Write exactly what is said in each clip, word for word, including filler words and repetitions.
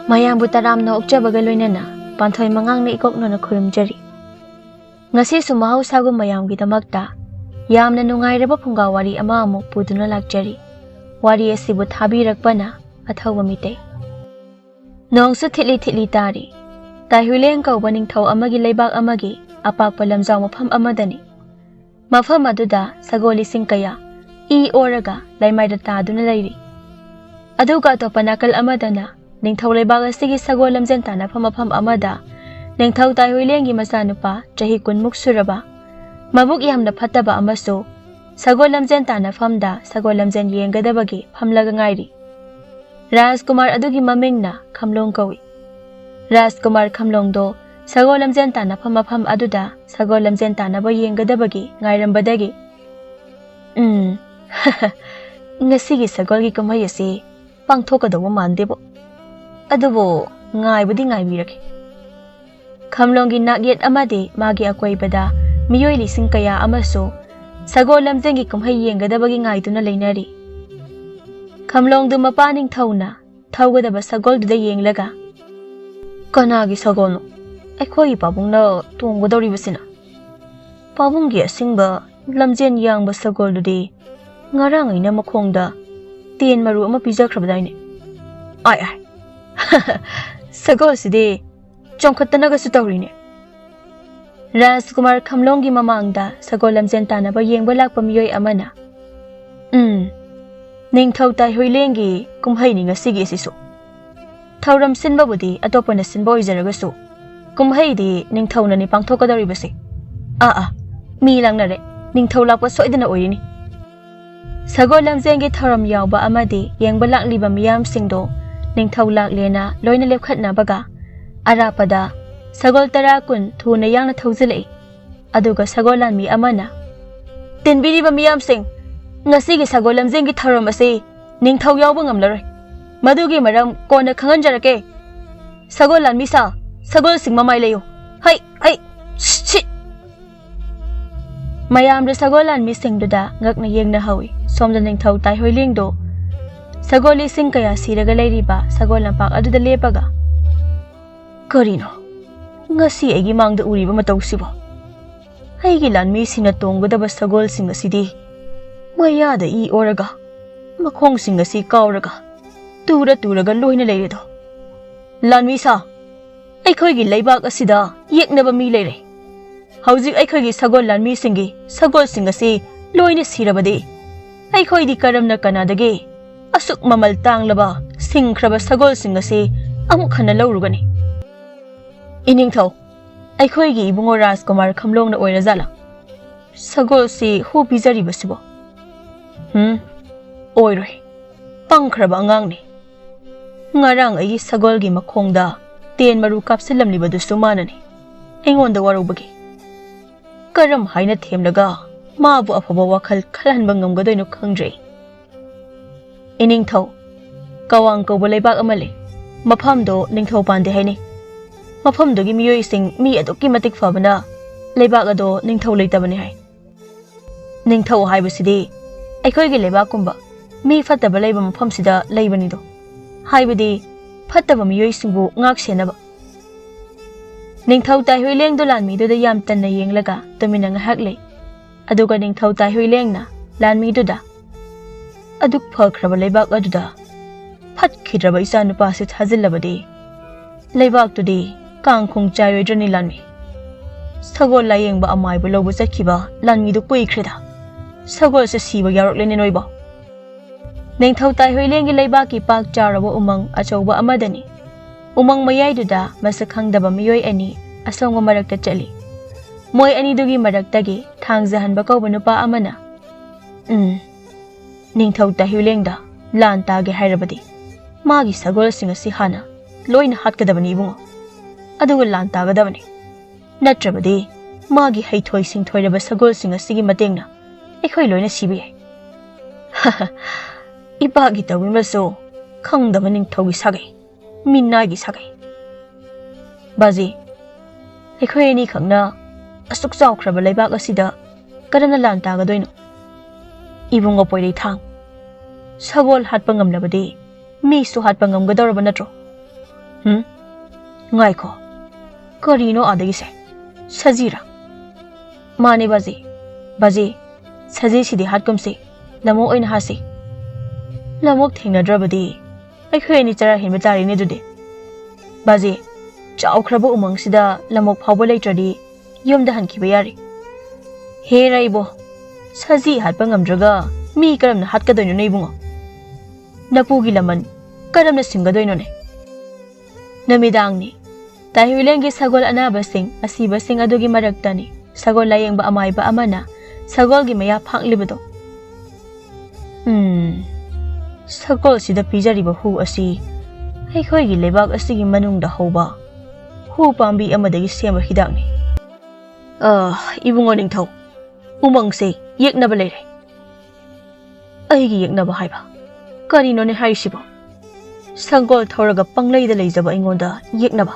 ꯃꯌꯥꯝꯕꯨ ꯇꯔꯥꯝꯅ ꯑꯣꯛꯆꯕꯒ ꯂꯣꯏꯅꯅ ꯄꯥꯟꯊꯣꯏ ꯃꯉꯥꯡꯅ ꯏꯀꯣꯛꯅꯅ ꯈꯨꯔꯨꯝꯖꯔꯤ꯫ ꯉꯁꯤꯁꯨ ꯃꯍꯧꯁꯥꯒꯨꯝ ꯃꯌꯥꯝꯒꯤꯗꯃꯛꯇ ꯌꯥꯝꯅ ꯅꯨꯡꯉꯥꯏꯔꯕ ꯐꯨꯡꯒꯥ ꯋꯥꯔꯤ ꯑꯃ ꯑꯃꯨꯛ ꯄꯨꯗꯨꯅ ꯂꯥꯛꯆꯔꯤ꯫ ꯋꯥꯔꯤ ꯑꯁꯤꯕꯨ ꯊꯥꯕꯤꯔꯛꯄꯅ ꯑꯊꯧꯕ ꯃꯤꯇꯩ꯫ ꯅꯣꯡꯁꯨ ꯊꯤꯠꯂꯤ ꯊꯤꯠꯂꯤ ꯇꯥꯔꯤ꯫ ꯇꯥꯏꯍꯨꯏꯂꯦꯡ ꯀꯧꯕ ꯅꯤꯡꯊꯧ ꯑꯃꯒꯤ ꯂꯩꯕꯥꯛ ꯑꯃꯒꯤ ꯑꯄꯥꯛꯄ ꯂꯝꯖꯥꯎ ꯃꯐꯝ ꯑꯃꯗꯅꯤ꯫ ꯃꯐꯝ ꯑꯗꯨꯗ ꯁꯒꯣꯜ ꯂꯤꯁꯤꯡ ꯀꯌꯥ ꯏ ꯑꯣꯔꯒ ꯂꯩꯃꯥꯏꯗ ꯇꯥꯗꯨꯅ ꯂꯩꯔꯤ꯫ ꯑꯗꯨꯒ ꯑꯇꯣꯞꯄ ꯅꯥꯀꯜ ꯑꯃꯗꯅ ꯅꯤꯡꯊꯧ ꯂꯩꯕꯥꯛ ꯑꯁꯤꯒꯤ ꯁꯒꯣꯜ ꯂꯝꯖꯦꯟ ꯇꯥꯟꯅꯐꯝ ꯃꯐꯝ ꯑꯃꯗ ꯅꯤꯡꯊꯧ ꯇꯥꯏꯍꯨꯏꯂꯦꯡꯒꯤ ꯃꯆꯥꯅꯨꯄꯥ ꯆꯍꯤ ꯀꯨꯟꯃꯨꯛ ꯁꯨꯔꯕ, ꯃꯕꯨꯛ ꯌꯥꯝꯅ ꯐꯠꯇꯕ ꯑꯃꯁꯨ ꯁꯒꯣꯜ ꯂꯝꯖꯦꯟ ꯇꯥꯟꯅꯐꯝꯗ ꯁꯒꯣꯜ ꯂꯝꯖꯦꯟ ꯌꯦꯡꯒꯗꯕꯒꯤ ꯐꯝꯂꯒ ꯉꯥꯏꯔꯤ꯫ ꯔꯥꯖꯀꯨꯃꯥꯔ ꯑꯗꯨꯒꯤ ꯃꯃꯤꯡꯅ ꯈꯝꯂꯣꯡ ꯀꯧꯏ꯫ ꯔꯥꯖꯀꯨꯃꯥꯔ ꯈꯝꯂꯣꯡꯗꯣ ꯁꯒꯣꯜ ꯂꯝꯖꯦꯟ ꯇꯥꯟꯅꯐꯝ ꯃꯐꯝ ꯑꯗꯨꯗ ꯁꯒꯣꯜ ꯂꯝꯖꯦꯟ ꯇꯥꯟꯅꯕ ꯌꯦꯡꯒꯗꯕꯒꯤ ꯉꯥꯏꯔꯝꯕꯗꯒꯤ, "ꯎꯝ, ꯉꯁꯤꯒꯤ ꯁꯒꯣꯜꯒꯤ ꯀꯨꯝꯍꯩ ꯑꯁꯤ ꯄꯥꯡꯊꯣꯛꯀꯗꯧꯕ ꯃꯥꯟꯗꯦꯕꯣ꯫ ꯑꯗꯨꯕꯨ ꯉꯥꯏꯕꯗꯤ ꯉꯥꯏꯕꯤꯔꯒꯦ꯫" ꯈꯝꯂꯣꯡꯒꯤ ꯅꯥꯛꯌꯦꯠ ꯑꯃꯗꯤ ꯃꯥꯒꯤ ꯑꯀꯣꯏꯕꯗ ꯃꯤꯑꯣꯏ ꯂꯤꯁꯤꯡ ꯀꯌꯥ ꯑꯃꯁꯨ ꯁꯒꯣꯜ ꯂꯝꯖꯦꯟꯒꯤ ꯀꯨꯝꯍꯩ ꯌꯦꯡꯒꯗꯕꯒꯤ ꯉꯥꯏꯗꯨꯅ ꯂꯩꯅꯔꯤ꯫ ꯈꯝꯂꯣꯡꯗꯨ ꯃꯄꯥ ꯅꯤꯡꯊꯧꯅ ꯊꯧꯒꯗꯕ ꯁꯒꯣꯜꯗꯨꯗ ꯌꯦꯡꯂꯒ, "ꯀꯅꯥꯒꯤ ꯁꯒꯣꯜꯅꯣ ꯑꯩꯈꯣꯏꯒꯤ ꯄꯥꯕꯨꯡꯅ ꯇꯣꯡꯒꯗꯧꯔꯤꯕꯁꯤꯅ? ꯄꯥꯕꯨꯡꯒꯤ ꯑꯁꯤꯡꯕ ꯂꯝꯖꯦꯟ ꯌꯥꯡꯕ ꯁꯒꯣꯜꯗꯨꯗꯤ ꯉꯔꯥꯡ ꯑꯩꯅ ꯃꯈꯣꯡꯗ ꯇꯦꯟ ꯃꯔꯨ ꯑꯃ ꯄꯤꯖꯈ꯭ꯔꯕꯗꯥꯏꯅꯦ? ꯑꯥꯏ ꯑꯥꯏ, ꯁꯒꯣꯜꯁꯤꯗꯤ ꯆꯣꯡꯈꯠꯇꯅꯒꯁꯨ ꯇꯧꯔꯤꯅꯦ꯫" ꯔꯥꯖꯀꯨꯃꯥꯔ ꯈꯝꯂꯣꯡꯒꯤ ꯃꯃꯥꯡꯗ ꯁꯒꯣꯜ ꯂꯝꯖꯦꯟ ꯇꯥꯟꯅꯕ ꯌꯦꯡꯕ ꯂꯥꯛꯄ ꯃꯤꯑꯣꯏ ꯑꯃꯅ, "ꯎꯝ, ꯅꯤꯡꯊꯧ ꯇꯥꯏꯍꯨꯏꯂꯦꯡꯒꯤ ꯀꯨꯝꯍꯩꯅꯤ ꯉꯁꯤꯒꯤ ꯑꯁꯤꯁꯨ꯫ ꯊꯧꯔꯝ ꯁꯤꯟꯕꯕꯨꯗꯤ ꯑꯇꯣꯞꯄꯅ ꯁꯤꯟꯕ ꯑꯣꯏꯖꯔꯒꯁꯨ, ꯀꯨꯝꯍꯩꯗꯤ ꯅꯤꯡꯊꯧꯅꯅꯤ ꯄꯥꯡꯊꯣꯛꯀꯗꯧꯔꯤꯕꯁꯦ꯫ ꯑꯥ ꯑꯥ, ꯃꯤ ꯂꯥꯡꯅꯔꯦ, ꯅꯤꯡꯊꯧ ꯂꯥꯛꯄ ꯁꯣꯏꯗꯅ ꯑꯣꯏꯔꯤꯅꯤ꯫" ꯁꯒꯣꯜ ꯂꯝꯖꯦꯟꯒꯤ ꯊꯧꯔꯝ ꯌꯥꯎꯕ ꯑꯃꯗꯤ ꯌꯦꯡꯕ ꯂꯥꯛꯂꯤꯕ ꯃꯤꯌꯥꯝꯁꯤꯡꯗꯣ ꯅꯤꯡꯊꯧ ꯂꯥꯛꯂꯦꯅ ꯂꯣꯏꯅ ꯂꯦꯞꯈꯠꯅꯕꯒ ꯑꯔꯥꯞꯄꯗ ꯁꯒꯣꯜ ꯇꯔꯥ ꯀꯨꯟ ꯊꯨꯅ ꯌꯥꯡꯅ ꯊꯧꯖꯤꯜꯂꯛꯏ꯫ ꯑꯗꯨꯒ ꯁꯒꯣꯜ ꯂꯥꯟꯃꯤ ꯑꯃꯅ, "ꯇꯤꯟꯕꯤꯔꯤꯕ ꯃꯤꯌꯥꯝꯁꯤꯡ, ꯉꯁꯤꯒꯤ ꯁꯒꯣꯜ ꯂꯝꯖꯦꯟꯒꯤ ꯊꯧꯔꯝ ꯑꯁꯤ ꯅꯤꯡꯊꯧ ꯌꯥꯎꯕ ꯉꯝꯂꯔꯣꯏ꯫ ꯃꯗꯨꯒꯤ ꯃꯔꯝ ꯀꯣꯟꯅ ꯈꯪꯍꯟꯖꯔꯛꯀꯦ꯫ ꯁꯒꯣꯜ ꯂꯥꯟꯃꯤ ꯁꯥ, ꯁꯒꯣꯜꯁꯤꯡ ꯃꯃꯥꯏ ꯂꯩꯌꯨ꯫ ꯍꯩ, ꯍꯩ, ꯁꯤꯠ!" ꯃꯌꯥꯝꯗ ꯁꯒꯣꯜ ꯂꯥꯟꯃꯤꯁꯤꯡꯗꯨꯗ ꯉꯛꯅ ꯌꯦꯡꯅꯍꯧꯏ꯫ ꯁꯣꯝꯗ ꯅꯤꯡꯊꯧ ꯇꯥꯏꯍꯣꯏꯂꯦꯡꯗꯣ ꯁꯒꯣꯜ ꯂꯤꯁꯤꯡ ꯀꯌꯥ ꯁꯤꯔꯒ ꯂꯩꯔꯤꯕ ꯁꯒꯣꯜ ꯂꯝꯄꯥꯛ ꯑꯗꯨꯗ ꯂꯦꯞꯄꯒ, "ꯀꯔꯤꯅꯣ ꯉꯁꯤ ꯑꯩꯒꯤ ꯃꯥꯡꯗ ꯎꯔꯤꯕ ꯃꯇꯧꯁꯤꯕꯣ? ꯑꯩꯒꯤ ꯂꯥꯟꯃꯤꯁꯤꯡꯅ ꯇꯣꯡꯒꯗꯕ ꯁꯒꯣꯜꯁꯤꯡ ꯑꯁꯤꯗꯤ ꯃꯌꯥꯗ ꯏ ꯑꯣꯔꯒ, ꯃꯈꯣꯡꯁꯤꯡ ꯑꯁꯤ ꯀꯥꯎꯔꯒ, ꯇꯨꯔ ꯇꯨꯔꯒ ꯂꯣꯏꯅ ꯂꯩꯔꯦꯗꯣ꯫ ꯂꯥꯟꯃꯤ ꯁꯥ, ꯑꯩꯈꯣꯏꯒꯤ ꯂꯩꯕꯥꯛ ꯑꯁꯤꯗ ꯌꯦꯛꯅꯕ ꯃꯤ ꯂꯩꯔꯦ꯫ ꯍꯧꯖꯤꯛ ꯑꯩꯈꯣꯏꯒꯤ ꯁꯒꯣꯜ ꯂꯥꯟꯃꯤꯁꯤꯡꯒꯤ ꯁꯒꯣꯜꯁꯤꯡ ꯑꯁꯤ ꯂꯣꯏꯅ ꯁꯤꯔꯕꯗꯤ, ꯑꯩꯈꯣꯏꯗꯤ ꯀꯔꯝꯅ ꯀꯅꯥꯗꯒꯤ ꯑꯁꯨꯛ ꯃꯃꯜ ꯇꯥꯡꯂꯕ ꯁꯤꯡꯈ꯭ꯔꯕ ꯁꯒꯣꯜꯁꯤꯡ ꯑꯁꯤ ꯑꯃꯨꯛ ꯍꯟꯅ ꯂꯧꯔꯨꯒꯅꯤ?" "ꯏꯅꯤꯡꯊꯧ, ꯑꯩꯈꯣꯏꯒꯤ ꯏꯕꯨꯡꯉꯣ ꯔꯥꯖꯀꯨꯃꯥꯔ ꯈꯝꯂꯣꯡꯅ ꯑꯣꯏꯔꯖꯥꯠꯂꯥ ꯁꯒꯣꯜꯁꯤ ꯍꯨ ꯄꯤꯖꯔꯤꯕꯁꯤꯕꯣ?" "ꯍꯨꯝ, ꯑꯣꯏꯔꯣꯏ꯫ ꯄꯪꯈ꯭ꯔꯕ ꯑꯉꯥꯡꯅꯤ꯫ ꯉꯔꯥꯡ ꯑꯩꯒꯤ ꯁꯒꯣꯜꯒꯤ ꯃꯈꯣꯡꯗ ꯇꯦꯟ ꯃꯔꯨ ꯀꯥꯞꯁꯤꯜꯂꯝꯂꯤꯕꯗꯨꯁꯨ ꯃꯥꯅꯅꯤ꯫ ꯑꯩꯉꯣꯟꯗ ꯋꯥꯔꯧꯕꯒꯤ꯫ ꯀꯔꯝ ꯍꯥꯏꯅ ꯊꯦꯝꯂꯒ ꯃꯥꯕꯨ ꯑꯐꯕ ꯋꯥꯈꯜ ꯈꯜꯍꯟꯕ ꯉꯝꯒꯗꯣꯏꯅꯣ ꯈꯪꯗ꯭ꯔꯦ꯫ ꯏꯅꯤꯡꯊꯧ, ꯀꯋꯥꯡ ꯀꯧꯕ ꯂꯩꯕꯥꯛ ꯑꯃ ꯂꯩ꯫ ꯃꯐꯝꯗꯣ ꯅꯤꯡꯊꯧ ꯄꯥꯟꯗꯦ ꯍꯥꯏꯅꯩ꯫ ꯃꯐꯝꯗꯨꯒꯤ ꯃꯤꯑꯣꯏꯁꯤꯡ ꯃꯤ ꯑꯗꯨꯛꯀꯤ ꯃꯇꯤꯛ ꯐꯕꯅ ꯂꯩꯕꯥꯛ ꯑꯗꯣ ꯅꯤꯡꯊꯧ ꯂꯩꯇꯕꯅꯤ ꯍꯥꯏ꯫ ꯅꯤꯡꯊꯧ ꯍꯥꯏꯕꯁꯤꯗꯤ ꯑꯩꯈꯣꯏꯒꯤ ꯂꯩꯕꯥꯛꯀꯨꯝꯕ ꯃꯤ ꯐꯠꯇꯕ ꯂꯩꯕ ꯃꯐꯝꯁꯤꯗ ꯂꯩꯕꯅꯤꯗꯣ꯫ ꯍꯥꯏꯕꯗꯤ ꯐꯠꯇꯕ ꯃꯤꯑꯣꯏꯁꯤꯡꯕꯨ ꯉꯥꯛ ꯁꯦꯟꯅꯕ꯫ ꯅꯤꯡꯊꯧ ꯇꯥꯏꯍꯨꯏꯂꯦꯡꯗꯨ ꯂꯥꯟꯃꯤꯗꯨꯗ ꯌꯥꯝ ꯇꯟꯅ ꯌꯦꯡꯂꯒ ꯇꯨꯃꯤꯟꯅ ꯉꯥꯏꯍꯥꯛ ꯂꯩ꯫ ꯑꯗꯨꯒ ꯅꯤꯡꯊꯧ ꯇꯥꯏꯍꯨꯏꯂꯦꯡꯅ ꯂꯥꯟꯃꯤꯗꯨꯗ, "ꯑꯗꯨꯛ ꯐꯈ꯭ꯔꯕ ꯂꯩꯕꯥꯛ ꯑꯗꯨꯗ ꯐꯠꯈꯤꯗ꯭ꯔꯕ ꯏꯆꯥ ꯅꯨꯄꯥꯁꯤ ꯊꯥꯖꯤꯜꯂꯕꯗꯤ, ꯂꯩꯕꯥꯛꯇꯨꯗꯤ ꯀꯥꯡꯈꯣꯡ ꯆꯥꯏꯔꯣꯏꯗ꯭ꯔꯅꯤ ꯂꯥꯟꯃꯤ? ꯁꯒꯣꯜ ꯂꯥꯌꯦꯡꯕ ꯑꯃꯥꯏꯕ ꯂꯧꯕ ꯆꯠꯈꯤꯕ ꯂꯥꯟꯃꯤꯗꯨ ꯀꯨꯏꯈ꯭ꯔꯦꯗ꯫ ꯁꯒꯣꯜꯁꯦ ꯁꯤꯕ ꯌꯥꯎꯔꯛꯂꯦꯅꯦ ꯅꯣꯏꯕꯣ?" ꯅꯤꯡꯊꯧ ꯇꯥꯏꯍꯨꯏꯂꯦꯡꯒꯤ ꯂꯩꯕꯥꯛꯀꯤ ꯄꯥꯛ ꯆꯥꯎꯔꯕ ꯎꯃꯪ ꯑꯆꯧꯕ ꯑꯃꯗꯅꯤ꯫ ꯎꯃꯪ ꯃꯌꯥꯏꯗꯨꯗ ꯃꯁꯛ ꯈꯪꯗꯕ ꯃꯤꯑꯣꯏ ꯑꯅꯤ ꯑꯁꯣꯡꯕ ꯃꯔꯛꯇ ꯆꯠꯂꯤ꯫ ꯃꯣꯏ ꯑꯅꯤꯗꯨꯒꯤ ꯃꯔꯛꯇꯒꯤ ꯊꯥꯡꯖꯍꯟꯕ ꯀꯧꯕ ꯅꯨꯄꯥ ꯑꯃꯅ, "ꯎꯝ, ꯅꯤꯡꯊꯧ ꯇꯥꯏꯍꯨꯏꯂꯦꯡꯗ ꯂꯥꯟ ꯇꯥꯒꯦ ꯍꯥꯏꯔꯕꯗꯤ ꯃꯥꯒꯤ ꯁꯒꯣꯜꯁꯤꯡ ꯑꯁꯤ ꯍꯥꯟꯅ ꯂꯣꯏꯅ ꯍꯥꯠꯀꯗꯕꯅꯤ ꯏꯕꯨꯡꯉꯣ꯫ ꯑꯗꯨꯒ ꯂꯥꯟ ꯇꯥꯒꯗꯕꯅꯤ꯫ ꯅꯠꯇ꯭ꯔꯕꯗꯤ ꯃꯥꯒꯤ ꯍꯩꯊꯣꯏ ꯁꯤꯡꯊꯣꯏꯔꯕ ꯁꯒꯣꯜꯁꯤꯡ ꯑꯁꯤꯒꯤ ꯃꯇꯦꯡꯅ ꯑꯩꯈꯣꯏ ꯂꯣꯏꯅ ꯁꯤꯕ ꯌꯥꯏ꯫" "ꯏꯄꯥꯒꯤ ꯇꯧꯕꯤꯃꯜꯁꯨ ꯈꯪꯗꯕ ꯅꯤꯡꯊꯧꯒꯤ ꯁꯥꯒꯩ, ꯃꯤꯅꯥꯏꯒꯤ ꯁꯥꯒꯩ꯫ ꯕꯥꯖꯤ, ꯑꯩꯈꯣꯏ ꯑꯅꯤꯈꯛꯅ ꯑꯁꯨꯛ ꯆꯥꯎꯈ꯭ꯔꯕ ꯂꯩꯕꯥꯛ ꯑꯁꯤꯗ ꯀꯔꯝꯅ ꯂꯥꯟ ꯇꯥꯒꯗꯣꯏꯅꯣ? ꯏꯕꯨꯡꯉꯣ ꯄꯣꯏꯔꯩꯊꯥꯡ, ꯁꯒꯣꯜ ꯍꯥꯠꯄ ꯉꯝꯂꯕꯗꯤ ꯃꯤꯁꯨ ꯍꯥꯠꯄ ꯉꯝꯒꯗꯧꯔꯕ ꯅꯠꯇ꯭ꯔꯣ? ꯍꯨꯝ? ꯉꯥꯏꯈꯣ, ꯀꯔꯤꯅꯣ ꯑꯥꯗꯒꯤꯁꯦ? ꯁꯖꯤꯔꯥ? ꯃꯥꯅꯦ ꯕꯥꯖꯤ꯫ ꯕꯥꯖꯤ, ꯁꯖꯤꯁꯤꯗꯤ ꯍꯥꯠꯀꯨꯝꯁꯤ, ꯂꯝꯑꯣꯛ ꯑꯣꯏꯅ ꯍꯥꯠꯁꯤ꯫ ꯂꯝꯑꯣꯛ ꯊꯦꯡꯅꯗ꯭ꯔꯕꯗꯤ ꯑꯩꯈꯣꯏ ꯑꯅꯤ ꯆꯔꯥ ꯍꯦꯟꯕ ꯇꯥꯔꯦꯅꯦ ꯑꯗꯨꯗꯤ꯫ ꯕꯥꯖꯤ, ꯆꯥꯎꯈ꯭ꯔꯕ ꯎꯃꯪꯁꯤꯗ ꯂꯝꯑꯣꯛ ꯐꯥꯎꯕ ꯂꯩꯇ꯭ꯔꯗꯤ ꯌꯨꯝꯗ ꯍꯟꯈꯤꯕ ꯌꯥꯔꯦ꯫ ꯍꯦꯔꯥ ꯏꯕꯣ, ꯁꯖꯤ ꯍꯥꯠꯄ ꯉꯝꯗ꯭ꯔꯒ ꯃꯤ ꯀꯔꯝꯅ ꯍꯥꯠꯀꯗꯣꯏꯅꯣꯅꯦ ꯏꯕꯨꯡꯉꯣ? ꯅꯄꯨꯒꯤ ꯂꯃꯟ ꯀꯔꯝꯅ ꯁꯤꯡꯒꯗꯣꯏꯅꯣꯅꯦ? ꯅꯨꯃꯤꯗꯥꯡꯅꯤ꯫ ꯇꯥꯏꯍꯨꯏꯂꯦꯟꯒꯤ ꯁꯒꯣꯜ ꯑꯅꯥꯕꯁꯤꯡ ꯑꯁꯤꯕꯁꯤꯡ ꯑꯗꯨꯒꯤ ꯃꯔꯛꯇꯅꯤ ꯁꯒꯣꯜ ꯂꯥꯌꯦꯡꯕ ꯑꯃꯥꯏꯕ ꯑꯃꯅ ꯁꯒꯣꯜꯒꯤ ꯃꯌꯥ ꯐꯥꯛꯂꯤꯕꯗꯣ꯫ ꯎꯝ, ꯁꯒꯣꯜꯁꯤꯗ ꯄꯤꯖꯔꯤꯕ ꯍꯨ ꯑꯁꯤ ꯑꯩꯈꯣꯏꯒꯤ ꯂꯩꯕꯥꯛ ꯑꯁꯤꯒꯤ ꯃꯅꯨꯡꯗ ꯍꯧꯕ ꯍꯨ ꯄꯥꯝꯕꯤ ꯑꯃꯗꯒꯤ ꯁꯦꯝꯕ ꯍꯤꯗꯥꯛꯅꯤ꯫ ꯑ, ꯏꯕꯨꯡꯉꯣ ꯅꯤꯡꯊꯧ, ꯎꯃꯪꯁꯦ ꯌꯦꯛꯅꯕ ꯂꯩꯔꯦ꯫ ꯑꯩꯒꯤ ꯌꯦꯛꯅꯕ ꯍꯥꯏꯕ? ꯀꯔꯤꯅꯣꯅꯦ ꯍꯥꯏꯔꯤꯁꯤꯕꯣ? ꯁꯒꯣꯜ ꯊꯧꯔꯒ ꯄꯪꯂꯩꯗ ꯂꯩꯖꯕ ꯑꯩꯉꯣꯟꯗ ꯌꯦꯛꯅꯕ?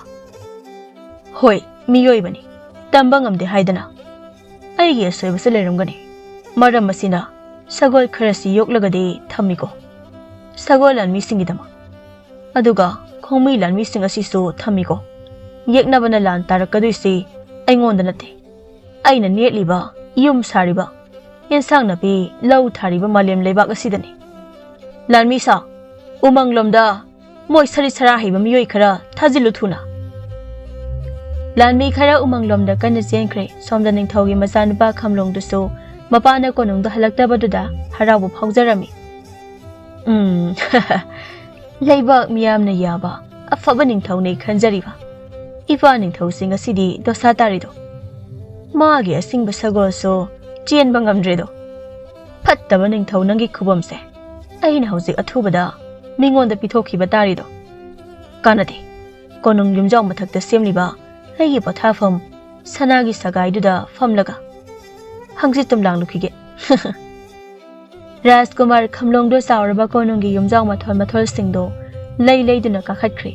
ꯍꯣꯏ, ꯃꯤꯑꯣꯏꯕꯅꯤ, ꯇꯝꯕ ꯉꯝꯗꯦ ꯍꯥꯏꯗꯅ꯫ ꯑꯩꯒꯤ ꯑꯁꯣꯏꯕꯁꯨ ꯂꯩꯔꯝꯒꯅꯤ꯫ ꯃꯔꯝ ꯑꯁꯤꯅ ꯁꯒꯣꯜ ꯈꯔꯁꯤ ꯌꯣꯛꯂꯒꯗꯤ ꯊꯝꯃꯤꯀꯣ, ꯁꯒꯣꯜ ꯂꯥꯟꯃꯤꯁꯤꯡꯒꯤꯗꯃꯛ꯫ ꯑꯗꯨꯒ ꯈꯣꯡꯃꯤ ꯂꯥꯟꯃꯤꯁꯤꯡ ꯑꯁꯤꯁꯨ ꯊꯝꯃꯤꯀꯣ꯫ ꯌꯦꯛꯅꯕꯅ ꯂꯥꯟ ꯇꯥꯔꯛꯀꯗꯣꯏꯁꯤ ꯑꯩꯉꯣꯟꯗ ꯅꯠꯇꯦ, ꯑꯩꯅ ꯅꯦꯠꯂꯤꯕ, ꯌꯨꯝ ꯁꯥꯔꯤꯕ, ꯌꯦꯟꯁꯥꯡ ꯅꯥꯄꯤ, ꯂꯧ ꯊꯥꯔꯤꯕ ꯃꯥꯂꯦꯝ ꯂꯩꯕꯥꯛ ꯑꯁꯤꯗꯅꯤ꯫ ꯂꯥꯟꯃꯤ ꯁꯥ, ꯎꯃꯪꯂꯣꯝꯗ ꯃꯣꯏ ꯁꯔꯤꯠ ꯁꯔꯥ ꯍꯩꯕ ꯃꯤꯑꯣꯏ ꯈꯔ ꯊꯥꯖꯤꯜꯂꯨ ꯊꯨꯅ꯫ ꯂꯥꯟꯃꯤ ꯈꯔ ꯎꯃꯪꯂꯣꯝꯗ ꯀꯟꯅ ꯆꯦꯟꯈ꯭ꯔꯦ꯫ ꯁꯣꯝꯗ ꯅꯤꯡꯊꯧꯒꯤ ꯃꯆꯥꯅꯨꯄꯥ ꯈꯝꯂꯣꯡꯗꯨꯁꯨ ꯃꯄꯥꯅ ꯀꯣꯅꯨꯡꯗ ꯍꯜꯂꯛꯇꯕꯗꯨꯗ ꯍꯔꯥꯎꯕ ꯐꯥꯎꯖꯔꯝꯃꯤ꯫ ꯎꯝ, ꯂꯩꯕꯥꯛ ꯃꯤꯌꯥꯝꯅ ꯌꯥꯕ ꯑꯐꯕ ꯅꯤꯡꯊꯧꯅꯦ ꯈꯟꯖꯔꯤꯕ ꯏꯄꯥ ꯅꯤꯡꯊꯧꯁꯤ ꯉꯁꯤꯗꯤ ꯗꯣꯁꯥ ꯇꯥꯔꯤꯗꯣ꯫ ꯃꯥꯒꯤ ꯑꯁꯤꯡꯕ ꯁꯒꯣꯜꯁꯨ ꯆꯦꯟꯕ ꯉꯝꯗ꯭ꯔꯦꯗꯣ꯫ ꯐꯠꯇꯕ ꯅꯤꯡꯊꯧ, ꯅꯪꯒꯤ ꯈꯨꯕꯝꯁꯦ ꯑꯩꯅ ꯍꯧꯖꯤꯛ ꯑꯊꯨꯕꯗ ꯃꯤꯉꯣꯟꯗ ꯄꯤꯊꯣꯛꯈꯤꯕ ꯇꯥꯔꯤꯗꯣ꯫ ꯀꯥꯟꯅꯗꯦ꯫ ꯀꯣꯅꯨꯡ ꯌꯨꯝꯖꯥꯎ ꯃꯊꯛꯇ ꯁꯦꯝꯂꯤꯕ ꯑꯩꯒꯤ ꯄꯣꯊꯥꯐꯝ ꯁꯅꯥꯒꯤ ꯁꯒꯥꯏꯗꯨꯗ ꯐꯝꯂꯒ ꯍꯪꯆꯤꯠ ꯇꯨꯝꯂꯥꯡꯂꯨꯈꯤꯒꯦ꯫ ꯔꯥꯖꯀꯨꯃꯥꯔ ꯈꯝꯂꯣꯡꯗꯣ ꯆꯥꯎꯔꯕ ꯀꯣꯅꯨꯡꯒꯤ ꯌꯨꯝꯖꯥꯎ ꯃꯊꯣꯜ ꯃꯊꯣꯜꯁꯤꯡꯗꯣ ꯂꯩ ꯂꯩꯗꯨꯅ ꯀꯥꯈꯠꯈ꯭ꯔꯦ꯫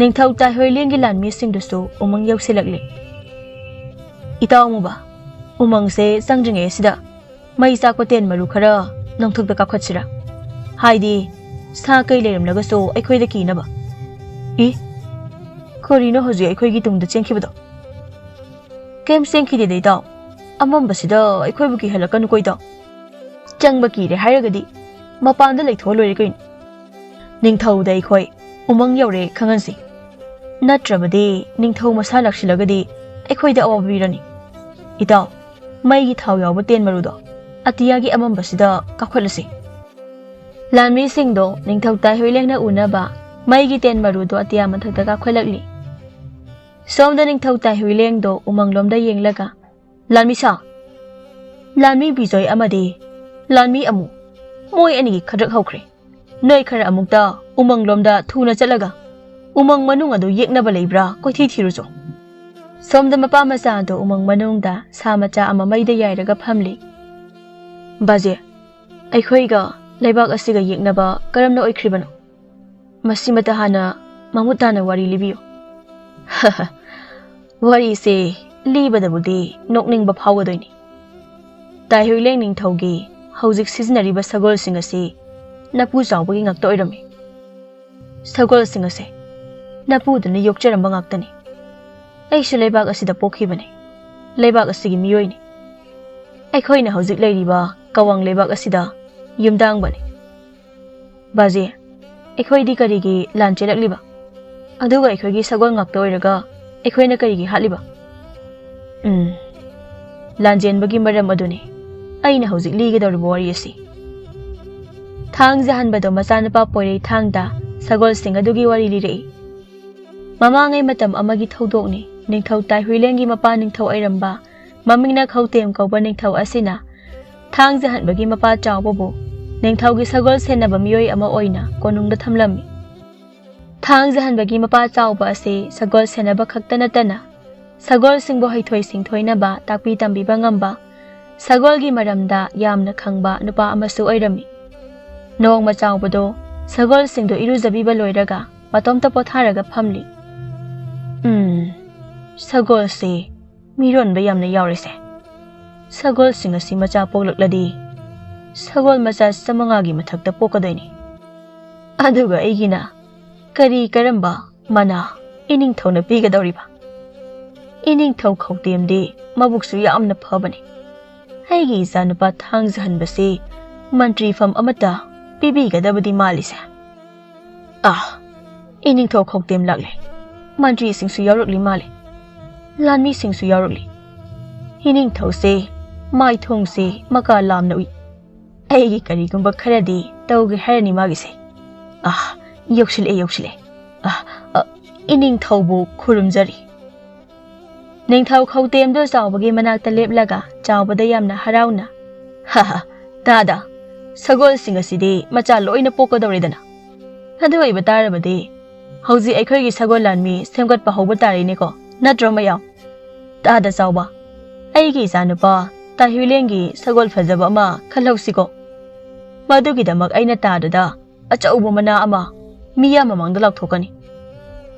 ꯅꯤꯡꯊꯧ ꯇꯥꯏꯍꯣꯏꯂꯦꯟꯒꯤ ꯂꯥꯟꯃꯤꯁꯤꯡꯗꯨꯁꯨ ꯎꯃꯪ ꯌꯧꯁꯤꯜꯂꯛꯂꯦ꯫ ꯏꯇꯥꯎ ꯑꯃꯨꯕ, ꯎꯃꯪꯁꯦ ꯆꯪꯗ꯭ꯔꯤꯉꯩ ꯑꯁꯤꯗ ꯃꯩ ꯆꯥꯛꯄ ꯇꯦꯟ ꯃꯔꯨ ꯈꯔ ꯅꯣꯡꯊꯛꯇ ꯀꯥꯈꯠꯁꯤꯔꯥ? ꯍꯥꯏꯗꯤ ꯁꯥ ꯀꯩ ꯂꯩꯔꯝꯂꯒꯁꯨ ꯑꯩꯈꯣꯏꯗ ꯀꯤꯅꯕ꯫ ꯏ, ꯀꯔꯤꯅꯣ ꯍꯧꯖꯤꯛ ꯑꯩꯈꯣꯏꯒꯤ ꯇꯨꯡꯗ ꯆꯦꯟꯈꯤꯕꯗꯣ? ꯀꯩꯝ ꯆꯦꯟꯈꯤꯗꯦꯗ ꯏꯇꯥꯎ꯫ ꯑꯃꯝꯕꯁꯤꯗ ꯑꯩꯈꯣꯏꯕꯨ ꯀꯤꯍꯜꯂꯛꯀꯅꯨꯀꯣ ꯏꯇꯥꯎ꯫ ꯆꯪꯕ ꯀꯤꯔꯦ ꯍꯥꯏꯔꯒꯗꯤ ꯃꯄꯥꯟꯗ ꯂꯩꯊꯣꯛꯑ ꯂꯣꯏꯔꯦ ꯀꯩꯅꯣ꯫ ꯅꯤꯡꯊꯧꯗ ꯑꯩꯈꯣꯏ ꯎꯃꯪ ꯌꯧꯔꯦ ꯈꯪꯍꯟꯁꯤ꯫ ꯅꯠꯇ꯭ꯔꯕꯗꯤ ꯅꯤꯡꯊꯧ ꯃꯁꯥ ꯂꯥꯛꯁꯤꯜꯂꯒꯗꯤ ꯑꯩꯈꯣꯏꯗ ꯑꯋꯥꯕ ꯄꯤꯔꯅꯤ꯫ ꯏꯇꯥꯎ, ꯃꯩꯒꯤ ꯊꯥꯎ ꯌꯥꯎꯕ ꯇꯦꯟ ꯃꯔꯨꯗꯣ ꯑꯇꯤꯌꯥꯒꯤ ꯑꯃꯝꯕꯁꯤꯗ ꯀꯥꯞꯈꯠꯂꯁꯤ꯫ ꯂꯥꯟꯃꯤꯁꯤꯡꯗꯣ ꯅꯤꯡꯊꯧ ꯇꯥꯏꯍꯨꯏꯂꯦꯡꯅ ꯎꯅꯕ ꯃꯩꯒꯤ ꯇꯦꯟ ꯃꯔꯨꯗꯣ ꯑꯇꯤꯌꯥ ꯃꯊꯛꯇ ꯀꯥꯞꯈꯠꯂꯛꯂꯤ꯫ ꯁꯣꯝꯗ ꯅꯤꯡꯊꯧ ꯇꯥꯏꯍꯨꯏꯂꯦꯡꯗꯣ ꯎꯃꯪꯂꯣꯝꯗ ꯌꯦꯡꯂꯒ, "ꯂꯥꯟꯃꯤ ꯁꯥ, ꯂꯥꯟꯃꯤ ꯕꯤꯖꯣꯏ ꯑꯃꯗꯤ ꯂꯥꯟꯃꯤ ꯑꯃꯨ, ꯃꯣꯏ ꯑꯅꯤꯒꯤ ꯈꯗ꯭ꯔꯛ ꯍꯧꯈ꯭ꯔꯦ꯫ ꯅꯣꯏ ꯈꯔ ꯑꯃꯨꯛꯇ ꯎꯃꯪꯂꯣꯝꯗ ꯊꯨꯅ ꯆꯠꯂꯒ ꯎꯃꯪ ꯃꯅꯨꯡ ꯑꯗꯨ ꯌꯦꯛꯅꯕ ꯂꯩꯕ꯭ꯔꯥ ꯀꯣꯏꯊꯤ ꯊꯤꯔꯨꯆꯣ꯫" ꯁꯣꯝꯗ ꯃꯄꯥ ꯃꯆꯥꯗꯣ ꯎꯃꯪ ꯃꯅꯨꯡꯗ ꯁꯥ ꯃꯆꯥ ꯑꯃ ꯃꯩꯗ ꯌꯥꯏꯔꯒ ꯐꯝꯂꯤ꯫ "ꯕꯥꯖꯦ, ꯑꯩꯈꯣꯏꯒ ꯂꯩꯕꯥꯛ ꯑꯁꯤꯒ ꯌꯦꯛꯅꯕ ꯀꯔꯝꯅ ꯑꯣꯏꯈ꯭ꯔꯤꯕꯅꯣ? ꯃꯁꯤꯃꯇ ꯍꯥꯟꯅ ꯃꯃꯨꯠ ꯇꯥꯅ ꯋꯥꯔꯤ ꯂꯤꯕꯤꯌꯨ꯫" ꯋꯥꯔꯤꯁꯦ ꯂꯤꯕꯗꯕꯨꯗꯤ ꯅꯣꯛꯅꯤꯡꯕ ꯐꯥꯎꯒꯗꯣꯏꯅꯤ꯫ ꯇꯥꯏꯍꯨꯏꯂꯦꯡ ꯅꯤꯡꯊꯧꯒꯤ ꯍꯧꯖꯤꯛ ꯁꯤꯖꯤꯟꯅꯔꯤꯕ ꯁꯒꯣꯜꯁꯤꯡ ꯑꯁꯤ ꯅꯄꯨ ꯆꯥꯎꯕꯒꯤ ꯉꯥꯛꯇ ꯑꯣꯏꯔꯝꯃꯤ꯫ ꯁꯒꯣꯜꯁꯤꯡ ꯑꯁꯦ ꯅꯄꯨꯗꯨꯅ ꯌꯣꯛꯆꯔꯝꯕ ꯉꯥꯛꯇꯅꯤ꯫ ꯑꯩꯁꯨ ꯂꯩꯕꯥꯛ ꯑꯁꯤꯗ ꯄꯣꯛꯈꯤꯕꯅꯤ꯫ ꯂꯩꯕꯥꯛ ꯑꯁꯤꯒꯤ ꯃꯤꯑꯣꯏꯅꯤ꯫ ꯑꯩꯈꯣꯏꯅ ꯍꯧꯖꯤꯛ ꯂꯩꯔꯤꯕ ꯀꯋꯥꯡ ꯂꯩꯕꯥꯛ ꯑꯁꯤꯗ ꯌꯨꯝꯗꯥꯡꯕꯅꯤ꯫ ꯕꯥꯖꯤ, ꯑꯩꯈꯣꯏꯗꯤ ꯀꯔꯤꯒꯤ ꯂꯥꯟ ꯆꯦꯜꯂꯛꯂꯤꯕ? ꯑꯗꯨꯒ ꯑꯩꯈꯣꯏꯒꯤ ꯁꯒꯣꯜ ꯉꯥꯛꯇ ꯑꯣꯏꯔꯒ ꯑꯩꯈꯣꯏꯅ ꯀꯔꯤꯒꯤ ꯍꯥꯠꯂꯤꯕ? ꯎꯝ, ꯂꯥꯟꯖꯦꯟꯕꯒꯤ ꯃꯔꯝ ꯑꯗꯨꯅꯤ ꯑꯩꯅ ꯍꯧꯖꯤꯛ ꯂꯤꯒꯗꯧꯔꯤꯕ ꯋꯥꯔꯤ ꯑꯁꯤ꯫ ꯊꯥꯡ ꯖꯍꯟꯕꯗꯣ ꯃꯆꯥꯅꯨꯄꯥ ꯄꯣꯏꯔꯩ ꯊꯥꯡꯗ ꯁꯒꯣꯜꯁꯤꯡ ꯑꯗꯨꯒꯤ ꯋꯥꯔꯤ ꯂꯤꯔꯛꯏ꯫ ꯃꯃꯥꯡꯉꯩ ꯃꯇꯝ ꯑꯃꯒꯤ ꯊꯧꯗꯣꯛꯅꯤ꯫ ꯅꯤꯡꯊꯧ ꯇꯥꯏꯍꯨꯏꯂꯦꯡꯒꯤ ꯃꯄꯥ ꯅꯤꯡꯊꯧ ꯑꯣꯏꯔꯝꯕ ꯃꯃꯤꯡꯅ ꯈꯧꯇꯦꯝ ꯀꯧꯕ ꯅꯤꯡꯊꯧ ꯑꯁꯤꯅ ꯊꯥꯡ ꯖꯍꯟꯕꯒꯤ ꯃꯄꯥ ꯆꯥꯎꯕꯕꯨ ꯅꯤꯡꯊꯧꯒꯤ ꯁꯒꯣꯜ ꯁꯦꯟꯅꯕ ꯃꯤꯑꯣꯏ ꯑꯃ ꯑꯣꯏꯅ ꯀꯣꯅꯨꯡꯗ ꯊꯝꯂꯝꯃꯤ꯫ ꯊꯥꯡ ꯖꯍꯟꯕꯒꯤ ꯃꯄꯥ ꯆꯥꯎꯕ ꯑꯁꯤ ꯁꯒꯣꯜ ꯁꯦꯟꯅꯕ ꯈꯛꯇ ꯅꯠꯇꯅ ꯁꯒꯣꯜꯁꯤꯡꯕꯨ ꯍꯩꯊꯣꯏ ꯁꯤꯡꯊꯣꯏꯅꯕ ꯇꯥꯛꯄꯤ ꯇꯝꯕꯤꯕ ꯉꯝꯕ, ꯁꯒꯣꯜꯒꯤ ꯃꯔꯝꯗ ꯌꯥꯝꯅ ꯈꯪꯕ ꯅꯨꯄꯥ ꯑꯃꯁꯨ ꯑꯣꯏꯔꯝꯃꯤ꯫ ꯅꯣꯡꯃ ꯆꯥꯎꯕꯗꯣ ꯁꯒꯣꯜꯁꯤꯡꯗꯨ ꯏꯔꯨꯖꯕꯤꯕ ꯂꯣꯏꯔꯒ ꯃꯇꯣꯝꯇ ꯄꯣꯊꯥꯔꯒ ꯐꯝꯂꯤ꯫ "ꯎꯝ, ꯁꯒꯣꯜꯁꯤ ꯃꯤꯔꯣꯟꯕ ꯌꯥꯝꯅ ꯌꯥꯎꯔꯤꯁꯦ꯫ ꯁꯒꯣꯜꯁꯤꯡ ꯑꯁꯤ ꯃꯆꯥ ꯄꯣꯛꯂꯛꯂꯗꯤ ꯁꯒꯣꯜ ꯃꯆꯥ ꯆꯥꯃꯉꯥꯒꯤ ꯃꯊꯛꯇ ꯄꯣꯛꯀꯗꯣꯏꯅꯤ꯫ ꯑꯗꯨꯒ ꯑꯩꯒꯤꯅ ꯀꯔꯤ ꯀꯔꯝꯕ ꯃꯅꯥ ꯏꯅꯤꯡꯊꯧꯅ ꯄꯤꯒꯗꯧꯔꯤꯕ? ꯏꯅꯤꯡꯊꯧ ꯈꯧꯇꯦꯝꯗꯤ ꯃꯕꯨꯛꯁꯨ ꯌꯥꯝꯅ ꯐꯕꯅꯤ꯫ ꯑꯩꯒꯤ ꯏꯆꯥꯅꯨꯄꯥ ꯊꯥꯡꯖꯍꯟꯕꯁꯤ ꯃꯟꯇ꯭ꯔꯤꯐꯝ ꯑꯃꯠꯇ ꯄꯤꯕꯤꯒꯗꯕꯗꯤ ꯃꯥꯜꯂꯤꯁꯦ꯫ ꯑꯥ, ꯏꯅꯤꯡꯊꯧ ꯈꯧꯇꯦꯝ ꯂꯥꯛꯂꯦ꯫ ꯃꯟꯇ꯭ꯔꯤꯁꯤꯡꯁꯨ ꯌꯥꯎꯔꯛꯂꯤ ꯃꯥꯜꯂꯦ꯫ ꯂꯥꯟꯃꯤꯁꯤꯡꯁꯨ ꯌꯥꯎꯔꯛꯂꯤ꯫ ꯏꯅꯤꯡꯊꯧꯁꯦ ꯃꯥꯏꯊꯣꯡꯁꯦ ꯃꯀꯥ ꯂꯥꯝꯅ ꯎꯏ꯫ ꯑꯩꯒꯤ ꯀꯔꯤꯒꯨꯝꯕ ꯈꯔꯗꯤ ꯇꯧꯒꯦ ꯍꯥꯏꯔꯅꯤ ꯃꯥꯒꯤꯁꯦ꯫ ꯑꯥ, ꯌꯧꯁꯤꯜꯂꯛꯑꯦ, ꯌꯧꯁꯤꯜꯂꯛꯑꯦ꯫ ꯑꯥ, ꯑ, ꯏꯅꯤꯡꯊꯧꯕꯨ ꯈꯨꯔꯨꯝꯖꯔꯤ꯫ ꯅꯤꯡꯊꯧ ꯈꯧꯇꯦꯝꯗꯨ ꯆꯥꯎꯕꯒꯤ ꯃꯅꯥꯛꯇ ꯂꯦꯞꯂꯒ ꯆꯥꯎꯕꯗ ꯌꯥꯝꯅ ꯍꯔꯥꯎꯅ, "ꯍꯥ ꯍꯥ, ꯇꯥꯗ, ꯁꯒꯣꯜꯁꯤꯡ ꯑꯁꯤꯗꯤ ꯃꯆꯥ ꯂꯣꯏꯅ ꯄꯣꯛꯀꯗꯧꯔꯦꯗꯅ꯫ ꯑꯗꯨ ꯑꯣꯏꯕ ꯇꯥꯔꯕꯗꯤ ꯍꯧꯖꯤꯛ ꯑꯩꯈꯣꯏꯒꯤ ꯁꯒꯣꯜ ꯂꯥꯟꯃꯤ ꯁꯦꯝꯒꯠꯄ ꯍꯧꯕ ꯇꯥꯔꯦꯅꯦꯀꯣ, ꯅꯠꯇ꯭ꯔꯣ ꯃꯌꯥꯝ? ꯇꯥꯗ ꯆꯥꯎꯕ, ꯑꯩꯒꯤ ꯏꯆꯥꯅꯨꯄꯥ ꯇꯥꯍꯨꯏꯂꯦꯟꯒꯤ ꯁꯒꯣꯜ ꯐꯖꯕ ꯑꯃ ꯈꯜꯍꯧꯁꯤꯀꯣ꯫ ꯃꯗꯨꯒꯤꯗꯃꯛ ꯑꯩꯅ ꯇꯥꯗꯗ ꯑꯆꯧꯕ ꯃꯅꯥ ꯑꯃ ꯃꯤꯌꯥꯝ ꯃꯃꯥꯡꯗ ꯂꯥꯎꯊꯣꯛꯀꯅꯤ꯫"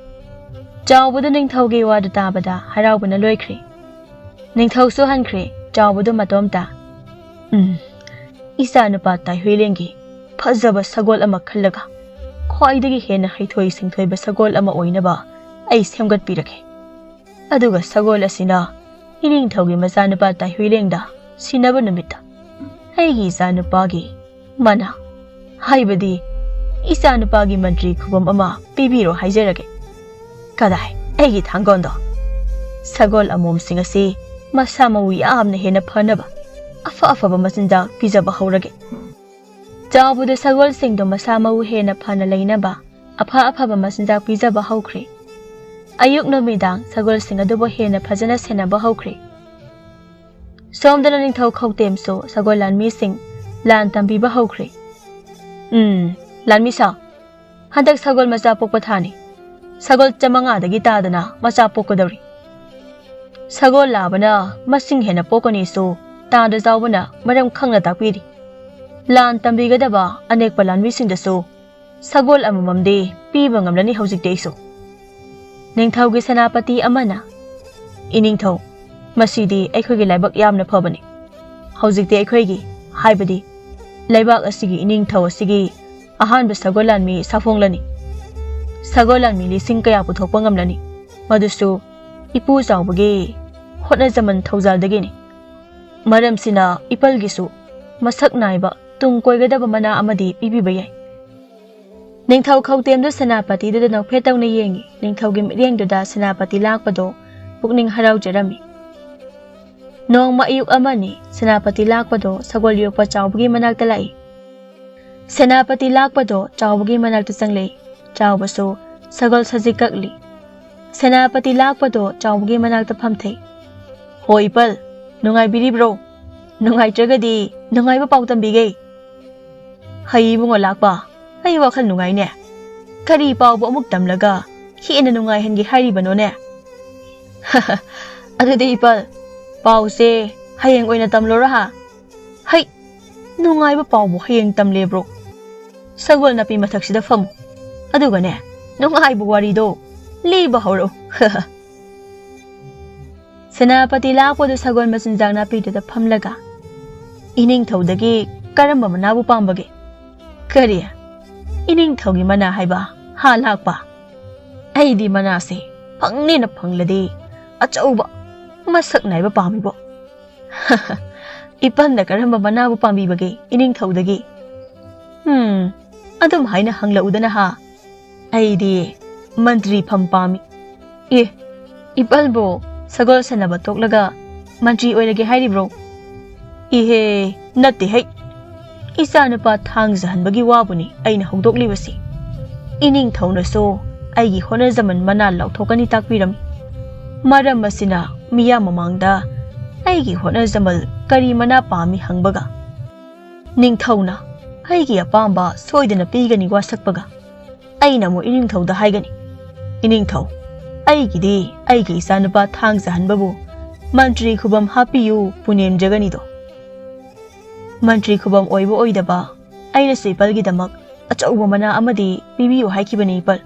ꯆꯥꯎꯕꯗ ꯅꯤꯡꯊꯧꯒꯤ ꯋꯥꯗꯨ ꯇꯥꯕꯗ ꯍꯔꯥꯎꯕꯅ ꯂꯣꯏꯈ꯭ꯔꯦ꯫ ꯅꯤꯡꯊꯧꯁꯨ ꯍꯟꯈ꯭ꯔꯦ, ꯆꯥꯎꯕꯗꯨ ꯃꯇꯣꯝꯇ꯫ "ꯎꯝ, ꯏꯆꯥꯅꯨꯄꯥ ꯇꯥꯏꯍꯨꯏꯂꯦꯟꯒꯤ ꯐꯖꯕ ꯁꯒꯣꯜ ꯑꯃ ꯈꯜꯂꯒ ꯈ꯭ꯋꯥꯏꯗꯒꯤ ꯍꯦꯟꯅ ꯍꯩꯊꯣꯏ ꯁꯤꯡꯊꯣꯏꯕ ꯁꯒꯣꯜ ꯑꯃ ꯑꯣꯏꯅꯕ ꯑꯩ ꯁꯦꯝꯒꯠꯄꯤꯔꯒꯦ꯫ ꯑꯗꯨꯒ ꯁꯒꯣꯜ ꯑꯁꯤꯅ ꯏꯅꯤꯡꯊꯧꯒꯤ ꯃꯆꯥꯅꯨꯄꯥ ꯇꯥꯏꯍꯨꯏꯂꯦꯟꯗ ꯁꯤꯟꯅꯕ ꯅꯨꯃꯤꯠꯇ ꯑꯩꯒꯤ ꯏꯆꯥꯅꯨꯄꯥꯒꯤ ꯃꯅꯥ, ꯍꯥꯏꯕꯗꯤ ꯏꯆꯥꯅꯨꯄꯥꯒꯤ ꯃꯟꯇ꯭ꯔꯤ ꯈꯨꯕꯝ ꯑꯃ ꯄꯤꯕꯤꯔꯣ ꯍꯥꯏꯖꯔꯒꯦ꯫ ꯀꯗꯥꯏ, ꯑꯩꯒꯤ ꯊꯥꯡꯒꯣꯟꯗꯣ? ꯁꯒꯣꯜ ꯑꯃꯣꯝꯁꯤꯡ ꯑꯁꯤ ꯃꯁꯥ ꯃꯎ ꯌꯥꯝꯅ ꯍꯦꯟꯅ ꯐꯅꯕ ꯑꯐ ꯑꯐꯕ ꯃꯆꯤꯟꯖꯥꯛ ꯄꯤꯖꯕ ꯍꯧꯔꯒꯦ꯫" ꯆꯥꯎꯕꯗ ꯁꯒꯣꯜꯁꯤꯡꯗꯣ ꯃꯁꯥ ꯃꯎ ꯍꯦꯟꯅ ꯐꯅ ꯂꯩꯅꯕ ꯑꯐ ꯑꯐꯕ ꯃꯆꯤꯟꯖꯥꯛ ꯄꯤꯖꯕ ꯍꯧꯈ꯭ꯔꯦ꯫ ꯑꯌꯨꯛ ꯅꯨꯃꯤꯗꯥꯡ ꯁꯒꯣꯜꯁꯤꯡ ꯑꯗꯨꯕꯨ ꯍꯦꯟꯅ ꯐꯖꯅ ꯁꯦꯟꯅꯕ ꯍꯧꯈ꯭ꯔꯦ꯫ ꯁꯣꯝꯗꯅ ꯅꯤꯡꯊꯧ ꯈꯧꯇꯦꯝꯁꯨ ꯁꯒꯣꯜ ꯂꯥꯟꯃꯤꯁꯤꯡ ꯂꯥꯟ ꯇꯝꯕꯤꯕ ꯍꯧꯈ꯭ꯔꯦ꯫ "ꯎꯝ, ꯂꯥꯟꯃꯤ ꯁꯥ, ꯍꯟꯗꯛ ꯁꯒꯣꯜ ꯃꯆꯥ ꯄꯣꯛꯄ ꯊꯥꯅꯤ꯫ ꯁꯒꯣꯜ ꯆꯥꯃꯉꯥꯗꯒꯤ ꯇꯥꯗꯅ ꯃꯆꯥ ꯄꯣꯛꯀꯗꯧꯔꯤ꯫ ꯁꯒꯣꯜ ꯂꯥꯕꯅ ꯃꯁꯤꯡ ꯍꯦꯟꯅ ꯄꯣꯛꯀꯅꯤꯁꯨ ꯇꯥꯗ ꯆꯥꯎꯕꯅ ꯃꯔꯝ ꯈꯪꯅ ꯇꯥꯛꯄꯤꯔꯤ꯫ ꯂꯥꯟ ꯇꯝꯕꯤꯒꯗꯕ ꯑꯅꯦꯛꯄ ꯂꯥꯟꯃꯤꯁꯤꯡꯗꯁꯨ ꯁꯒꯣꯜ ꯑꯃꯃꯝꯗꯤ ꯄꯤꯕ ꯉꯝꯂꯅꯤ ꯍꯧꯖꯤꯛꯇꯤ ꯑꯩꯁꯨ꯫" ꯅꯤꯡꯊꯧꯒꯤ ꯁꯦꯅꯥꯄꯇꯤ ꯑꯃꯅ, "ꯏꯅꯤꯡꯊꯧ, ꯃꯁꯤꯗꯤ ꯑꯩꯈꯣꯏꯒꯤ ꯂꯥꯏꯕꯛ ꯌꯥꯝꯅ ꯐꯕꯅꯤ꯫ ꯍꯧꯖꯤꯛꯇꯤ ꯑꯩꯈꯣꯏꯒꯤ, ꯍꯥꯏꯕꯗꯤ ꯂꯩꯕꯥꯛ ꯑꯁꯤꯒꯤ ꯏꯅꯤꯡꯊꯧ ꯑꯁꯤꯒꯤ ꯑꯍꯥꯟꯕ ꯁꯒꯣꯜ ꯂꯥꯟꯃꯤ ꯁꯥꯐꯣꯡꯂꯅꯤ꯫ ꯁꯒꯣꯜ ꯂꯥꯟꯃꯤ ꯂꯤꯁꯤꯡ ꯀꯌꯥ ꯄꯨꯊꯣꯛꯄ ꯉꯝꯂꯅꯤ, ꯃꯗꯨꯁꯨ ꯏꯄꯨ ꯆꯥꯎꯕꯒꯤ ꯍꯣꯠꯅꯖꯃꯟ ꯊꯧꯖꯥꯜꯗꯒꯤꯅꯤ꯫ ꯃꯔꯝꯁꯤꯅ ꯏꯄꯜꯒꯤꯁꯨ ꯃꯁꯛ ꯅꯥꯏꯕ ꯇꯨꯡ ꯀꯣꯏꯒꯗꯕ ꯃꯅꯥ ꯑꯃꯗꯤ ꯄꯤꯕꯤꯕ ꯌꯥꯏ꯫ ꯅꯤꯡꯊꯧ ꯈꯧꯇꯦꯝꯗꯨ ꯁꯦꯅꯥꯄꯇꯤꯗꯨꯗ ꯅꯣꯛꯐꯦꯠ ꯇꯧꯅ ꯌꯦꯡꯉꯤ꯫ ꯅꯤꯡꯊꯧꯒꯤ ꯃꯤꯠꯌꯦꯡꯗꯨꯗ ꯁꯦꯅꯥꯄꯇꯤ ꯂꯥꯛꯄꯗꯣ ꯄꯨꯛꯅꯤꯡ ꯍꯔꯥꯎꯖꯔꯝꯃꯤ꯫ ꯅꯣꯡꯃ ꯑꯌꯨꯛ ꯑꯃꯅꯤ, ꯁꯦꯅꯥꯄꯇꯤ ꯂꯥꯛꯄꯗꯣ ꯁꯒꯣꯜ ꯌꯣꯛꯄ ꯆꯥꯎꯕꯒꯤ ꯃꯅꯥꯛꯇ ꯂꯥꯛꯏ꯫ ꯁꯦꯅꯥꯄꯇꯤ ꯂꯥꯛꯄꯗꯣ ꯆꯥꯎꯕꯒꯤ ꯃꯅꯥꯛꯇ ꯆꯪꯂꯛꯏ꯫ ꯆꯥꯎꯕꯁꯨ ꯁꯒꯣꯜ ꯁꯖꯤꯛ ꯀꯛꯂꯤ꯫ ꯁꯦꯅꯥꯄꯇꯤ ꯂꯥꯛꯄꯗꯣ ꯆꯥꯎꯕꯒꯤ ꯃꯅꯥꯛꯇ ꯐꯝꯊꯩ꯫ "ꯍꯣ ꯏꯄꯜ, ꯅꯨꯡꯉꯥꯏꯕꯤꯔꯤꯕ꯭ꯔꯣ? ꯅꯨꯡꯉꯥꯏꯇ꯭ꯔꯒꯗꯤ ꯅꯨꯡꯉꯥꯏꯕ ꯄꯥꯎ ꯇꯝꯕꯤꯒꯦ꯫" "ꯍꯩ ꯏꯕꯨꯡꯉꯣ ꯂꯥꯛꯄ, ꯑꯩ ꯋꯥꯈꯜ ꯅꯨꯡꯉꯥꯏꯅꯦ꯫ ꯀꯔꯤ ꯄꯥꯎꯕꯨ ꯑꯃꯨꯛ ꯇꯝꯂꯒ ꯍꯦꯟꯅ ꯅꯨꯡꯉꯥꯏꯍꯟꯒꯦ ꯍꯥꯏꯔꯤꯕꯅꯣꯅꯦ?" "ꯑꯗꯨꯗꯤ ꯏꯄꯜ, ꯄꯥꯎꯁꯦ ꯍꯌꯦꯡ ꯑꯣꯏꯅ ꯇꯝꯂꯣꯔ ꯍꯥ?" "ꯍꯩ, ꯅꯨꯡꯉꯥꯏꯕ ꯄꯥꯎꯕꯨ ꯍꯌꯦꯡ ꯇꯝꯂꯦꯕ꯭ꯔꯣ? ꯁꯒꯣꯜ ꯅꯥꯄꯤ ꯃꯊꯛꯁꯤꯗ ꯐꯝꯃꯨ, ꯑꯗꯨꯒꯅꯦ, ꯅꯨꯡꯉꯥꯏꯕ ꯋꯥꯔꯤꯗꯣ ꯂꯤꯕ ꯍꯧꯔꯛꯎ꯫" ꯁꯦꯅꯥꯄꯇꯤ ꯂꯥꯛꯄꯗꯨ ꯁꯒꯣꯜ ꯃꯆꯤꯟꯖꯥꯛ ꯅꯥꯄꯤꯗꯨꯗ ꯐꯝꯂꯒ, "ꯏꯅꯤꯡꯊꯧꯗꯒꯤ ꯀꯔꯝꯕ ꯃꯅꯥꯕꯨ ꯄꯥꯝꯕꯒꯦ?" "ꯀꯔꯤ? ꯏꯅꯤꯡꯊꯧꯒꯤ ꯃꯅꯥ ꯍꯥꯏꯕ? ꯍꯥ ꯂꯥꯛꯄ? ꯑꯩꯗꯤ ꯃꯅꯥꯁꯦ ꯐꯪꯅꯦꯅ ꯐꯪꯂꯗꯤ ꯑꯆꯧꯕ, ꯃꯁꯛ ꯅꯥꯏꯕ ꯄꯥꯝꯃꯤꯕꯣ꯫" "ꯏꯄꯟꯗ ꯀꯔꯝꯕ ꯃꯅꯥꯕꯨ ꯄꯥꯝꯕꯤꯕꯒꯦ ꯏꯅꯤꯡꯊꯧꯗꯒꯤ?" "ꯎꯝ, ꯑꯗꯨꯝ ꯍꯥꯏꯅ ꯍꯪꯂꯛꯎꯗꯅ ꯍꯥ꯫ ꯑꯩꯗꯤ ꯃꯟꯇ꯭ꯔꯤ ꯐꯝ ꯄꯥꯝꯃꯤ꯫" "ꯑꯦ, ꯏꯄꯜꯕꯨ ꯁꯒꯣꯜ ꯁꯥꯟꯅꯕ ꯇꯣꯛꯂꯒ ꯃꯟꯇ꯭ꯔꯤ ꯑꯣꯏꯔꯒꯦ ꯍꯥꯏꯔꯤꯕ꯭ꯔꯣ?" "ꯏꯍꯦ, ꯅꯠꯇꯦ ꯍꯩ꯫ ꯏꯆꯥꯅꯨꯄꯥ ꯊꯥꯡꯖꯍꯟꯕꯒꯤ ꯋꯥꯕꯨꯅꯤ ꯑꯩꯅ ꯍꯧꯗꯣꯛꯂꯤꯕꯁꯤ꯫ ꯏꯅꯤꯡꯊꯧꯅꯁꯨ ꯑꯩꯒꯤ ꯍꯣꯠꯅꯖꯃꯟ ꯃꯅꯥ ꯂꯥꯎꯊꯣꯛꯀꯅꯤ ꯇꯥꯛꯄꯤꯔꯝꯃꯤ꯫ ꯃꯔꯝ ꯑꯁꯤꯅ ꯃꯤꯌꯥꯝ ꯃꯃꯥꯡꯗ ꯑꯩꯒꯤ ꯍꯣꯠꯅꯖꯃꯜ ꯀꯔꯤ ꯃꯅꯥ ꯄꯥꯝꯃꯤ ꯍꯪꯕꯒ, ꯅꯤꯡꯊꯧꯅ ꯑꯩꯒꯤ ꯑꯄꯥꯝꯕ ꯁꯣꯏꯗꯅ ꯄꯤꯒꯅꯤ ꯋꯥꯁꯛꯄꯒ, ꯑꯩꯅ ꯑꯃꯨꯛ ꯏꯅꯤꯡꯊꯧꯗ ꯍꯥꯏꯒꯅꯤ, 'ꯏꯅꯤꯡꯊꯧ, ꯑꯩꯒꯤꯗꯤ ꯑꯩꯒꯤ ꯏꯆꯥꯅꯨꯄꯥ ꯊꯥꯡꯖꯍꯟꯕꯕꯨ ꯃꯟꯇ꯭ꯔꯤ ꯈꯨꯕꯝ ꯍꯥꯞꯄꯤꯌꯨ, ꯄꯨꯅꯦꯝꯖꯒꯅꯤꯗꯣ꯫ ꯃꯟꯇ꯭ꯔꯤ ꯈꯨꯕꯝ ꯑꯣꯏꯕ ꯑꯣꯏꯗꯕ, ꯑꯩꯅꯁꯨ ꯏꯄꯜꯒꯤꯗꯃꯛ ꯑꯆꯧꯕ ꯃꯅꯥ ꯑꯃꯗꯤ ꯄꯤꯕꯤꯌꯨ ꯍꯥꯏꯈꯤꯕꯅꯤ ꯏꯄꯜ꯫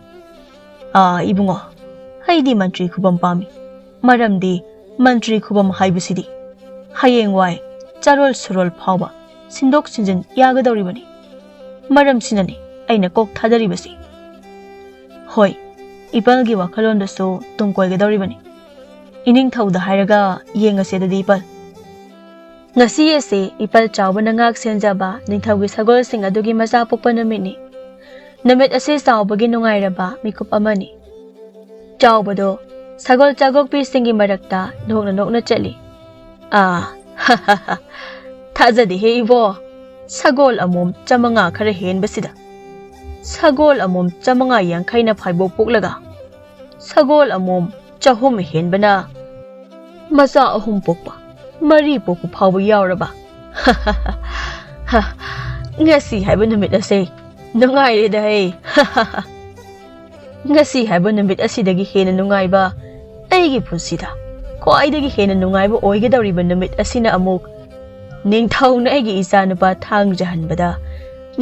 ꯑꯥ, ꯏꯕꯨꯡꯉꯣ, ꯑꯩꯗꯤ ꯃꯟꯇ꯭ꯔꯤ ꯈꯨꯕꯝ ꯄꯥꯝꯃꯤ꯫ ꯃꯔꯝꯗꯤ ꯃꯟꯇ꯭ꯔꯤ ꯈꯨꯕꯝ ꯍꯥꯏꯕꯁꯤꯗꯤ ꯍꯌꯦꯡꯋꯥꯏ ꯆꯥꯔꯣꯜ ꯁꯨꯔꯣꯜ ꯐꯥꯎꯕ ꯁꯤꯟꯗꯣꯛ ꯁꯤꯟꯖꯤꯟ ꯌꯥꯒꯗꯧꯔꯤꯕꯅꯤ꯫ ꯃꯔꯝꯁꯤꯅꯅꯤ ꯑꯩꯅ ꯀꯣꯛ ꯊꯥꯗꯔꯤꯕꯁꯤ꯫ ꯍꯣꯏ, ꯏꯄꯜꯒꯤ ꯋꯥꯈꯜꯂꯣꯟꯗꯁꯨ ꯇꯨꯡ ꯀꯣꯏꯒꯗꯧꯔꯤꯕꯅꯤ꯫ ꯏꯅꯤꯡꯊꯧꯗ ꯍꯥꯏꯔꯒ ꯌꯦꯡꯉꯁꯤ ꯑꯗꯨꯗꯤ ꯏꯄꯜ꯫ ꯉꯁꯤ ꯑꯁꯤ ꯏꯄꯜ ꯆꯥꯎꯕꯅ ꯉꯥꯛ ꯁꯦꯟꯖꯕ ꯅꯤꯡꯊꯧꯒꯤ ꯁꯒꯣꯜꯁꯤꯡ ꯑꯗꯨꯒꯤ ꯃꯆꯥ ꯄꯣꯛꯄ ꯅꯨꯃꯤꯠꯅꯤ꯫ ꯅꯨꯃꯤꯠ ꯑꯁꯤ ꯆꯥꯎꯕꯒꯤ ꯅꯨꯡꯉꯥꯏꯔꯕ ꯃꯤꯀꯨꯞ ꯑꯃꯅꯤ꯫ ꯆꯥꯎꯕꯗꯣ ꯁꯒꯣꯜ ꯆꯥꯒꯣꯛꯄꯤꯁꯤꯡꯒꯤ ꯃꯔꯛꯇ ꯅꯣꯛꯅ ꯅꯣꯛꯅ ꯆꯠꯂꯤ꯫ "ꯑꯥ, ꯊꯥꯖꯗꯦꯍꯦ ꯏꯕꯣ, ꯁꯒꯣꯜ ꯑꯃꯣꯝ ꯆꯥꯃꯉꯥ ꯈꯔ ꯍꯦꯟꯕꯁꯤꯗ, ꯁꯒꯣꯜ ꯑꯃꯣꯝ ꯆꯥꯃꯉꯥ ꯌꯥꯡꯈꯩꯅ ꯐꯥꯏꯕꯣꯛ ꯄꯣꯛꯂꯒ, ꯁꯒꯣꯜ ꯑꯃꯣꯝ ꯆꯍꯨꯝ ꯍꯦꯟꯕꯅ ꯃꯆꯥ ꯑꯍꯨꯝ ꯄꯣꯛꯄ, ꯃꯔꯤ ꯄꯣꯛꯄ ꯐꯥꯎꯕ ꯌꯥꯎꯔꯕ꯫ ꯉꯁꯤ ꯍꯥꯏꯕ ꯅꯨꯃꯤꯠ ꯑꯁꯦ ꯅꯨꯡꯉꯥꯏꯔꯦꯗ ꯍꯦ꯫ ꯉꯁꯤ ꯍꯥꯏꯕ ꯅꯨꯃꯤꯠ ꯑꯁꯤꯗꯒꯤ ꯍꯦꯟꯅ ꯅꯨꯡꯉꯥꯏꯕ, ꯑꯩꯒꯤ ꯄꯨꯟꯁꯤꯗ ꯈ꯭ꯋꯥꯏꯗꯒꯤ ꯍꯦꯟꯅ ꯅꯨꯡꯉꯥꯏꯕ ꯑꯣꯏꯒꯗꯧꯔꯤꯕ ꯅꯨꯃꯤꯠ ꯑꯁꯤꯅ ꯑꯃꯨꯛ ꯅꯤꯡꯊꯧꯅ ꯑꯩꯒꯤ ꯏꯆꯥꯅꯨꯄꯥ ꯊꯥꯡꯖꯍꯟꯕꯗ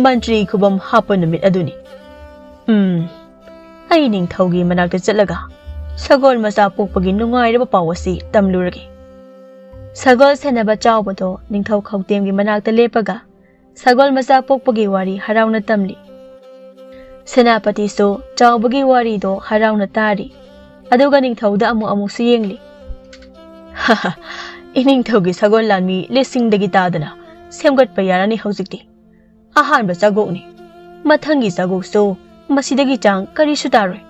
ꯃꯟꯇ꯭ꯔꯤ ꯈꯨꯕꯝ ꯍꯥꯞꯄ ꯅꯨꯃꯤꯠ ꯑꯗꯨꯅꯤ꯫ ꯎꯝ, ꯑꯩ ꯅꯤꯡꯊꯧꯒꯤ ꯃꯅꯥꯛꯇ ꯆꯠꯂꯒ ꯁꯒꯣꯜ ꯃꯆꯥ ꯄꯣꯛꯄꯒꯤ ꯅꯨꯡꯉꯥꯏꯔꯕ ꯄꯥꯎ ꯑꯁꯤ ꯇꯝꯂꯨꯔꯒꯦ꯫" ꯁꯒꯣꯜ ꯁꯦꯟꯅꯕ ꯆꯥꯎꯕꯗꯣ ꯅꯤꯡꯊꯧ ꯈꯧꯇꯦꯝꯒꯤ ꯃꯅꯥꯛꯇ ꯂꯦꯞꯄꯒ ꯁꯒꯣꯜ ꯃꯆꯥ ꯄꯣꯛꯄꯒꯤ ꯋꯥꯔꯤ ꯍꯔꯥꯎꯅ ꯇꯝꯂꯤ꯫ ꯁꯦꯅꯥꯄꯇꯤꯁꯨ ꯆꯥꯎꯕꯒꯤ ꯋꯥꯔꯤꯗꯣ ꯍꯔꯥꯎꯅ ꯇꯥꯔꯤ꯫ ꯑꯗꯨꯒ ꯅꯤꯡꯊꯧꯗ ꯑꯃꯨꯛ ꯑꯃꯨꯛꯁꯨ ꯌꯦꯡꯂꯤ꯫ "ꯏꯅꯤꯡꯊꯧꯒꯤ ꯁꯒꯣꯜ ꯂꯥꯟꯃꯤ ꯂꯤꯁꯤꯡꯗꯒꯤ ꯇꯥꯗꯅ ꯁꯦꯝꯒꯠꯄ ꯌꯥꯔꯅꯤ ꯍꯧꯖꯤꯛꯇꯤ꯫ ꯑꯍꯥꯟꯕ ꯆꯥꯒꯣꯛꯅꯤ꯫ ꯃꯊꯪꯒꯤ ꯆꯥꯒꯣꯛꯁꯨ ꯃꯁꯤꯗꯒꯤ ꯆꯥꯡ ꯀꯔꯤꯁꯨ ꯇꯥꯔꯣꯏ꯫"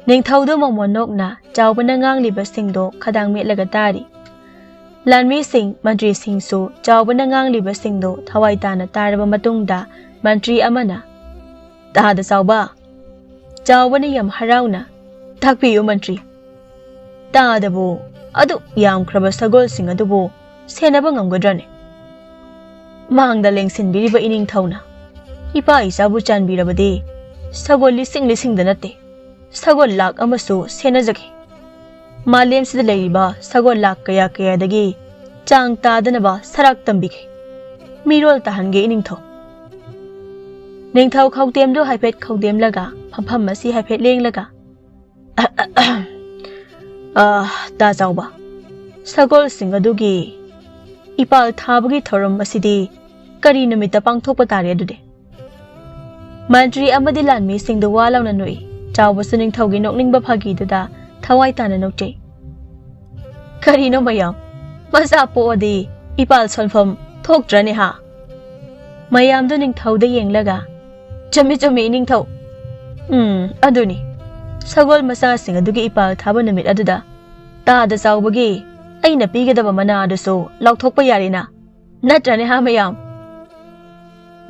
ꯅꯤꯡꯊꯧꯗꯨ ꯃꯣꯃꯣꯟ ꯅꯣꯛꯅ ꯆꯥꯎꯕꯅ ꯉꯥꯡꯂꯤꯕꯁꯤꯡꯗꯣ ꯈꯗꯥꯡ ꯃꯦꯠꯂꯒ ꯇꯥꯔꯤ꯫ ꯂꯥꯟꯃꯤꯁꯤꯡ, ꯃꯟꯇ꯭ꯔꯤꯁꯤꯡꯁꯨ ꯆꯥꯎꯕꯅ ꯉꯥꯡꯂꯤꯕꯁꯤꯡꯗꯣ ꯊꯋꯥꯏ ꯇꯥꯅ ꯇꯥꯔꯕ ꯃꯇꯨꯡꯗ ꯃꯟꯇ꯭ꯔꯤ ꯑꯃꯅ, "ꯇꯥꯗ ꯆꯥꯎꯕ꯫" ꯆꯥꯎꯕꯅ ꯌꯥꯝ ꯍꯔꯥꯎꯅ, "ꯇꯥꯛꯄꯤꯌꯨ ꯃꯟꯇ꯭ꯔꯤ꯫ ꯇꯥꯗꯕꯨ ꯑꯗꯨꯛ ꯌꯥꯝꯈ꯭ꯔꯕ ꯁꯒꯣꯜꯁꯤꯡ ꯑꯗꯨꯕꯨ ꯁꯦꯟꯅꯕ ꯉꯝꯒꯗ꯭ꯔꯅꯦ? ꯃꯥꯡꯗ ꯂꯦꯡꯁꯤꯟꯕꯤꯔꯤꯕ ꯏꯅꯤꯡꯊꯧꯅ ꯏꯄꯥ ꯏꯆꯥꯕꯨ ꯆꯥꯟꯕꯤꯔꯕꯗꯤ ꯁꯒꯣꯜ ꯂꯤꯁꯤꯡ ꯂꯤꯁꯤꯡꯗ ꯅꯠꯇꯦ, ꯁꯒꯣꯜ ꯂꯥꯛ ꯑꯃꯁꯨ ꯁꯦꯟꯅꯖꯒꯦ꯫ ꯃꯥꯂꯦꯝꯁꯤꯗ ꯂꯩꯔꯤꯕ ꯁꯒꯣꯜ ꯂꯥꯛ ꯀꯌꯥ ꯀꯌꯥꯗꯒꯤ ꯆꯥꯡ ꯇꯥꯗꯅꯕ ꯁꯔꯥꯛ ꯇꯝꯕꯤꯒꯦ꯫ ꯃꯤꯔꯣꯜ ꯇꯥꯍꯟꯒꯦ ꯏꯅꯤꯡꯊꯧ꯫" ꯅꯤꯡꯊꯧ ꯈꯧꯇꯦꯝꯗꯨ ꯍꯥꯏꯐꯦꯠ ꯈꯧꯗꯦꯝꯂꯒ ꯐꯝꯐꯝ ꯑꯁꯤ ꯍꯥꯏꯐꯦꯠ ꯂꯦꯡꯂꯒ, "ꯑ, ꯇꯥ ꯆꯥꯎꯕ, ꯁꯒꯣꯜꯁꯤꯡ ꯑꯗꯨꯒꯤ ꯏꯄꯥꯜ ꯊꯥꯕꯒꯤ ꯊꯧꯔꯝ ꯑꯁꯤꯗꯤ ꯀꯔꯤ ꯅꯨꯃꯤꯠꯇ ꯄꯥꯡꯊꯣꯛꯄ ꯇꯥꯔꯦ ꯑꯗꯨꯗꯤ? ꯃꯟꯇ꯭ꯔꯤ ꯑꯃꯗꯤ ꯂꯥꯟꯃꯤꯁꯤꯡꯗꯨ ꯋꯥ ꯂꯥꯎꯅ ꯅꯣꯛꯏ꯫ ꯆꯥꯎꯕꯁꯨ ꯅꯤꯡꯊꯧꯒꯤ ꯅꯣꯛꯅꯤꯡꯕ ꯐꯥꯒꯤꯗꯨꯗ ꯊꯋꯥꯏ ꯇꯥꯅ ꯅꯣꯛꯆꯩ꯫ "ꯀꯔꯤꯅꯣ ꯃꯌꯥꯝ, ꯃꯆꯥ ꯄꯣꯛꯑꯗꯤ ꯏꯄꯥꯜ ꯁꯣꯟꯐꯝ ꯊꯣꯛꯇ꯭ꯔꯅꯦ ꯍꯥ?" ꯃꯌꯥꯝꯗꯨ ꯅꯤꯡꯊꯧꯗ ꯌꯦꯡꯂꯒ, "ꯆꯨꯝꯃꯤ ꯆꯨꯝꯃꯤ ꯏꯅꯤꯡꯊꯧ꯫ ꯎꯝ, ꯑꯗꯨꯅꯤ꯫ ꯁꯒꯣꯜ ꯃꯆꯥꯁꯤꯡ ꯑꯗꯨꯒꯤ ꯏꯄꯥꯜ ꯊꯥꯕ ꯅꯨꯃꯤꯠ ꯑꯗꯨꯗ ꯇꯥꯗ ꯆꯥꯎꯕꯒꯤ ꯑꯩꯅ ꯄꯤꯒꯗꯕ ꯃꯅꯥ ꯑꯗꯨꯁꯨ ꯂꯧꯊꯣꯛꯄ ꯌꯥꯔꯦꯅ꯫ ꯅꯠꯇ꯭ꯔꯅꯦ ꯍꯥ ꯃꯌꯥꯝ?"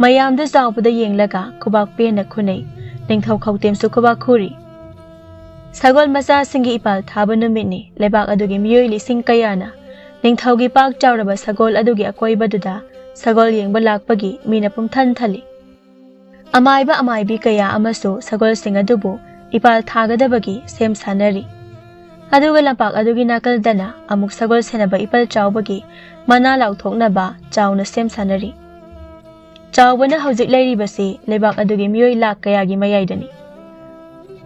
ꯃꯌꯥꯝꯗꯨ ꯆꯥꯎꯕꯗ ꯌꯦꯡꯂꯒ ꯈꯨꯕꯥꯛ ꯄꯦꯟꯅ ꯈꯨꯅꯩ꯫ ꯅꯤꯡꯊꯧ ꯈꯧꯇꯦꯝꯁꯨ ꯈꯨꯕꯥꯛ ꯈꯨꯔꯤ꯫ ꯁꯒꯣꯜ ꯃꯆꯥꯁꯤꯡꯒꯤ ꯏꯄꯥꯜ ꯊꯥꯕ ꯅꯨꯃꯤꯠꯅꯤ꯫ ꯂꯩꯕꯥꯛ ꯑꯗꯨꯒꯤ ꯃꯤꯑꯣꯏ ꯂꯤꯁꯤꯡ ꯀꯌꯥꯅ ꯅꯤꯡꯊꯧꯒꯤ ꯄꯥꯛ ꯆꯥꯎꯔꯕ ꯁꯒꯣꯜ ꯑꯗꯨꯒꯤ ꯑꯀꯣꯏꯕꯗꯨꯗ ꯁꯒꯣꯜ ꯌꯦꯡꯕ ꯂꯥꯛꯄꯒꯤ ꯃꯤꯅ ꯄꯨꯝꯊꯟ ꯊꯜꯂꯤ꯫ ꯑꯃꯥꯏꯕ ꯑꯃꯥꯏꯕꯤ ꯀꯌꯥ ꯑꯃꯁꯨ ꯁꯒꯣꯜꯁꯤꯡ ꯑꯗꯨꯕꯨ ꯏꯄꯥꯜ ꯊꯥꯒꯗꯕꯒꯤ ꯁꯦꯝ ꯁꯥꯅꯔꯤ꯫ ꯑꯗꯨꯒ ꯂꯝꯄꯥꯛ ꯑꯗꯨꯒꯤ ꯅꯥꯀꯜꯗꯅ ꯑꯃꯨꯛ ꯁꯒꯣꯜ ꯁꯦꯟꯅꯕ ꯏꯄꯥꯜ ꯆꯥꯎꯕꯒꯤ ꯃꯅꯥ ꯂꯥꯎꯊꯣꯛꯅꯕ ꯆꯥꯎꯅ ꯁꯦꯝ ꯁꯥꯅꯔꯤ꯫ ꯆꯥꯎꯕꯅ ꯍꯧꯖꯤꯛ ꯂꯩꯔꯤꯕꯁꯤ ꯂꯩꯕꯥꯛ ꯑꯗꯨꯒꯤ ꯃꯤꯑꯣꯏ ꯂꯥꯛ ꯀꯌꯥꯒꯤ ꯃꯌꯥꯏꯗꯅꯤ꯫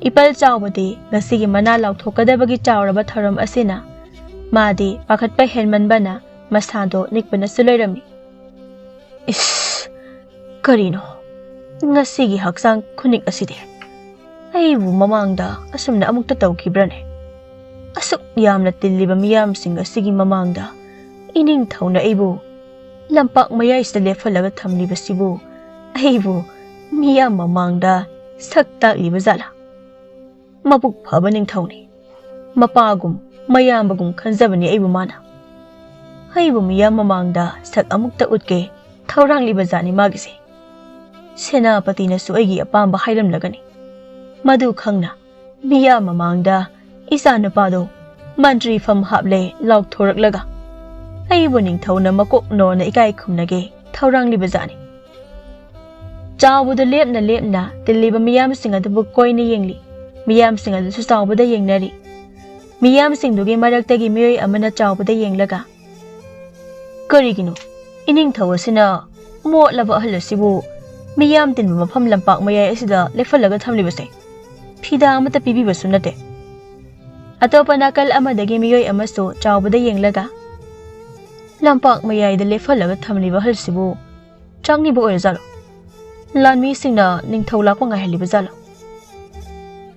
ꯏꯄꯥꯜ ꯆꯥꯎꯕꯗꯤ ꯉꯁꯤꯒꯤ ꯃꯅꯥ ꯂꯥꯎꯊꯣꯛꯀꯗꯕꯒꯤ ꯆꯥꯎꯔꯕ ꯊꯧꯔꯝ ꯑꯁꯤꯅ ꯃꯥꯗꯤ ꯄꯥꯈꯠꯄ ꯍꯦꯟꯃꯟꯕꯅ ꯃꯁꯥꯗꯣ ꯅꯤꯛꯄꯅꯁꯨ ꯂꯣꯏꯔꯝꯃꯤ꯫ "ꯏꯁ, ꯀꯔꯤꯅꯣ? ꯉꯁꯤꯒꯤ ꯍꯛꯆꯥꯡ ꯈꯨꯅꯤꯛ ꯑꯁꯤꯗꯤ ꯑꯩꯕꯨ ꯃꯃꯥꯡꯗ ꯑꯁꯨꯝꯅ ꯑꯃꯨꯛꯇ ꯇꯧꯈꯤꯕ꯭ꯔꯅꯦ? ꯑꯁꯨꯛ ꯌꯥꯝꯅ ꯇꯤꯜꯂꯤꯕ ꯃꯤꯌꯥꯝꯁꯤꯡ ꯑꯁꯤꯒꯤ ꯃꯃꯥꯡꯗ ꯏꯅꯤꯡꯊꯧꯅ ꯑꯩꯕꯨ ꯂꯝꯄꯥꯛ ꯃꯌꯥꯏꯁꯤꯗ ꯂꯦꯞꯍꯜꯂꯒ ꯊꯝꯂꯤꯕꯁꯤꯕꯨ ꯑꯩꯕꯨ ꯃꯤꯌꯥꯝ ꯃꯃꯥꯡꯗ ꯁꯛ ꯇꯥꯛꯂꯤꯕ ꯖꯥꯠꯂꯥ? ꯃꯕꯨꯛ ꯐꯕ ꯅꯤꯡꯊꯧꯅꯤ꯫ ꯃꯄꯥꯒꯨꯝ ꯃꯌꯥꯝꯕꯒꯨꯝ ꯈꯟꯖꯕꯅꯤ ꯑꯩꯕꯨ ꯃꯥꯅ꯫ ꯑꯩꯕꯨ ꯃꯤꯌꯥꯝ ꯃꯃꯥꯡꯗ ꯁꯛ ꯑꯃꯨꯛꯇ ꯎꯠꯀꯦ ꯊꯧꯔꯥꯡꯂꯤꯕ ꯖꯥꯠꯅꯤ ꯃꯥꯒꯤꯁꯦ꯫ ꯁꯦꯅꯥꯄꯇꯤꯅꯁꯨ ꯑꯩꯒꯤ ꯑꯄꯥꯝꯕ ꯍꯥꯏꯔꯝꯂꯒꯅꯤ꯫ ꯃꯗꯨ ꯈꯪꯅ ꯃꯤꯌꯥꯝ ꯃꯃꯥꯡꯗ ꯏꯆꯥ ꯅꯨꯄꯥꯗꯣ ꯃꯟꯇ꯭ꯔꯤ ꯐꯝ ꯍꯥꯞꯂꯦ ꯂꯥꯎꯊꯣꯔꯛꯂꯒ ꯑꯩꯕꯨ ꯅꯤꯡꯊꯧꯅ ꯃꯀꯣꯛ ꯅꯣꯟꯅ ꯏꯀꯥꯏ ꯈꯨꯝꯅꯒꯦ ꯊꯧꯔꯥꯡꯂꯤꯕ ꯖꯥꯠꯅꯤ꯫" ꯆꯥꯎꯕꯗꯨ ꯂꯦꯞꯅ ꯂꯦꯞꯅ ꯇꯤꯜꯂꯤꯕ ꯃꯤꯌꯥꯝꯁꯤꯡ ꯑꯗꯨꯕꯨ ꯀꯣꯏꯅ ꯌꯦꯡꯂꯤ꯫ ꯃꯤꯌꯥꯝꯁꯤꯡ ꯑꯗꯨꯁꯨ ꯆꯥꯎꯕꯗ ꯌꯦꯡꯅꯔꯤ꯫ ꯃꯤꯌꯥꯝꯁꯤꯡꯗꯨꯒꯤ ꯃꯔꯛꯇꯒꯤ ꯃꯤꯑꯣꯏ ꯑꯃꯅ ꯆꯥꯎꯕꯗ ꯌꯦꯡꯂꯒ, "ꯀꯔꯤꯒꯤꯅꯣ ꯏꯅꯤꯡꯊꯧ ꯑꯁꯤꯅ ꯃꯣꯠꯂꯕ ꯑꯍꯜ ꯑꯁꯤꯕꯨ ꯃꯤꯌꯥꯝ ꯇꯤꯟꯕ ꯃꯐꯝ ꯂꯝꯄꯥꯛ ꯃꯌꯥꯏ ꯑꯁꯤꯗ ꯂꯦꯞꯍꯜꯂꯒ ꯊꯝꯂꯤꯕꯁꯦ? ꯐꯤꯗꯥ ꯑꯃꯠꯇ ꯄꯤꯕꯤꯕꯁꯨ ꯅꯠꯇꯦ꯫" ꯑꯇꯣꯞꯄ ꯅꯥꯀꯜ ꯑꯃꯗꯒꯤ ꯃꯤꯑꯣꯏ ꯑꯃꯁꯨ ꯆꯥꯎꯕꯗ ꯌꯦꯡꯂꯒ, ꯂꯝꯄꯥꯛ ꯃꯌꯥꯏꯗ ꯂꯦꯞꯍꯜꯂꯒ ꯊꯝꯂꯤꯕ ꯑꯍꯜꯁꯤꯕꯨ ꯆꯪꯂꯤꯕ ꯑꯣꯏꯔꯖꯥꯠꯂꯣ? ꯂꯥꯟꯃꯤꯁꯤꯡꯅ ꯅꯤꯡꯊꯧ ꯂꯥꯛꯄ ꯉꯥꯏꯍꯜꯂꯤꯕ ꯖꯥꯠꯂꯣ?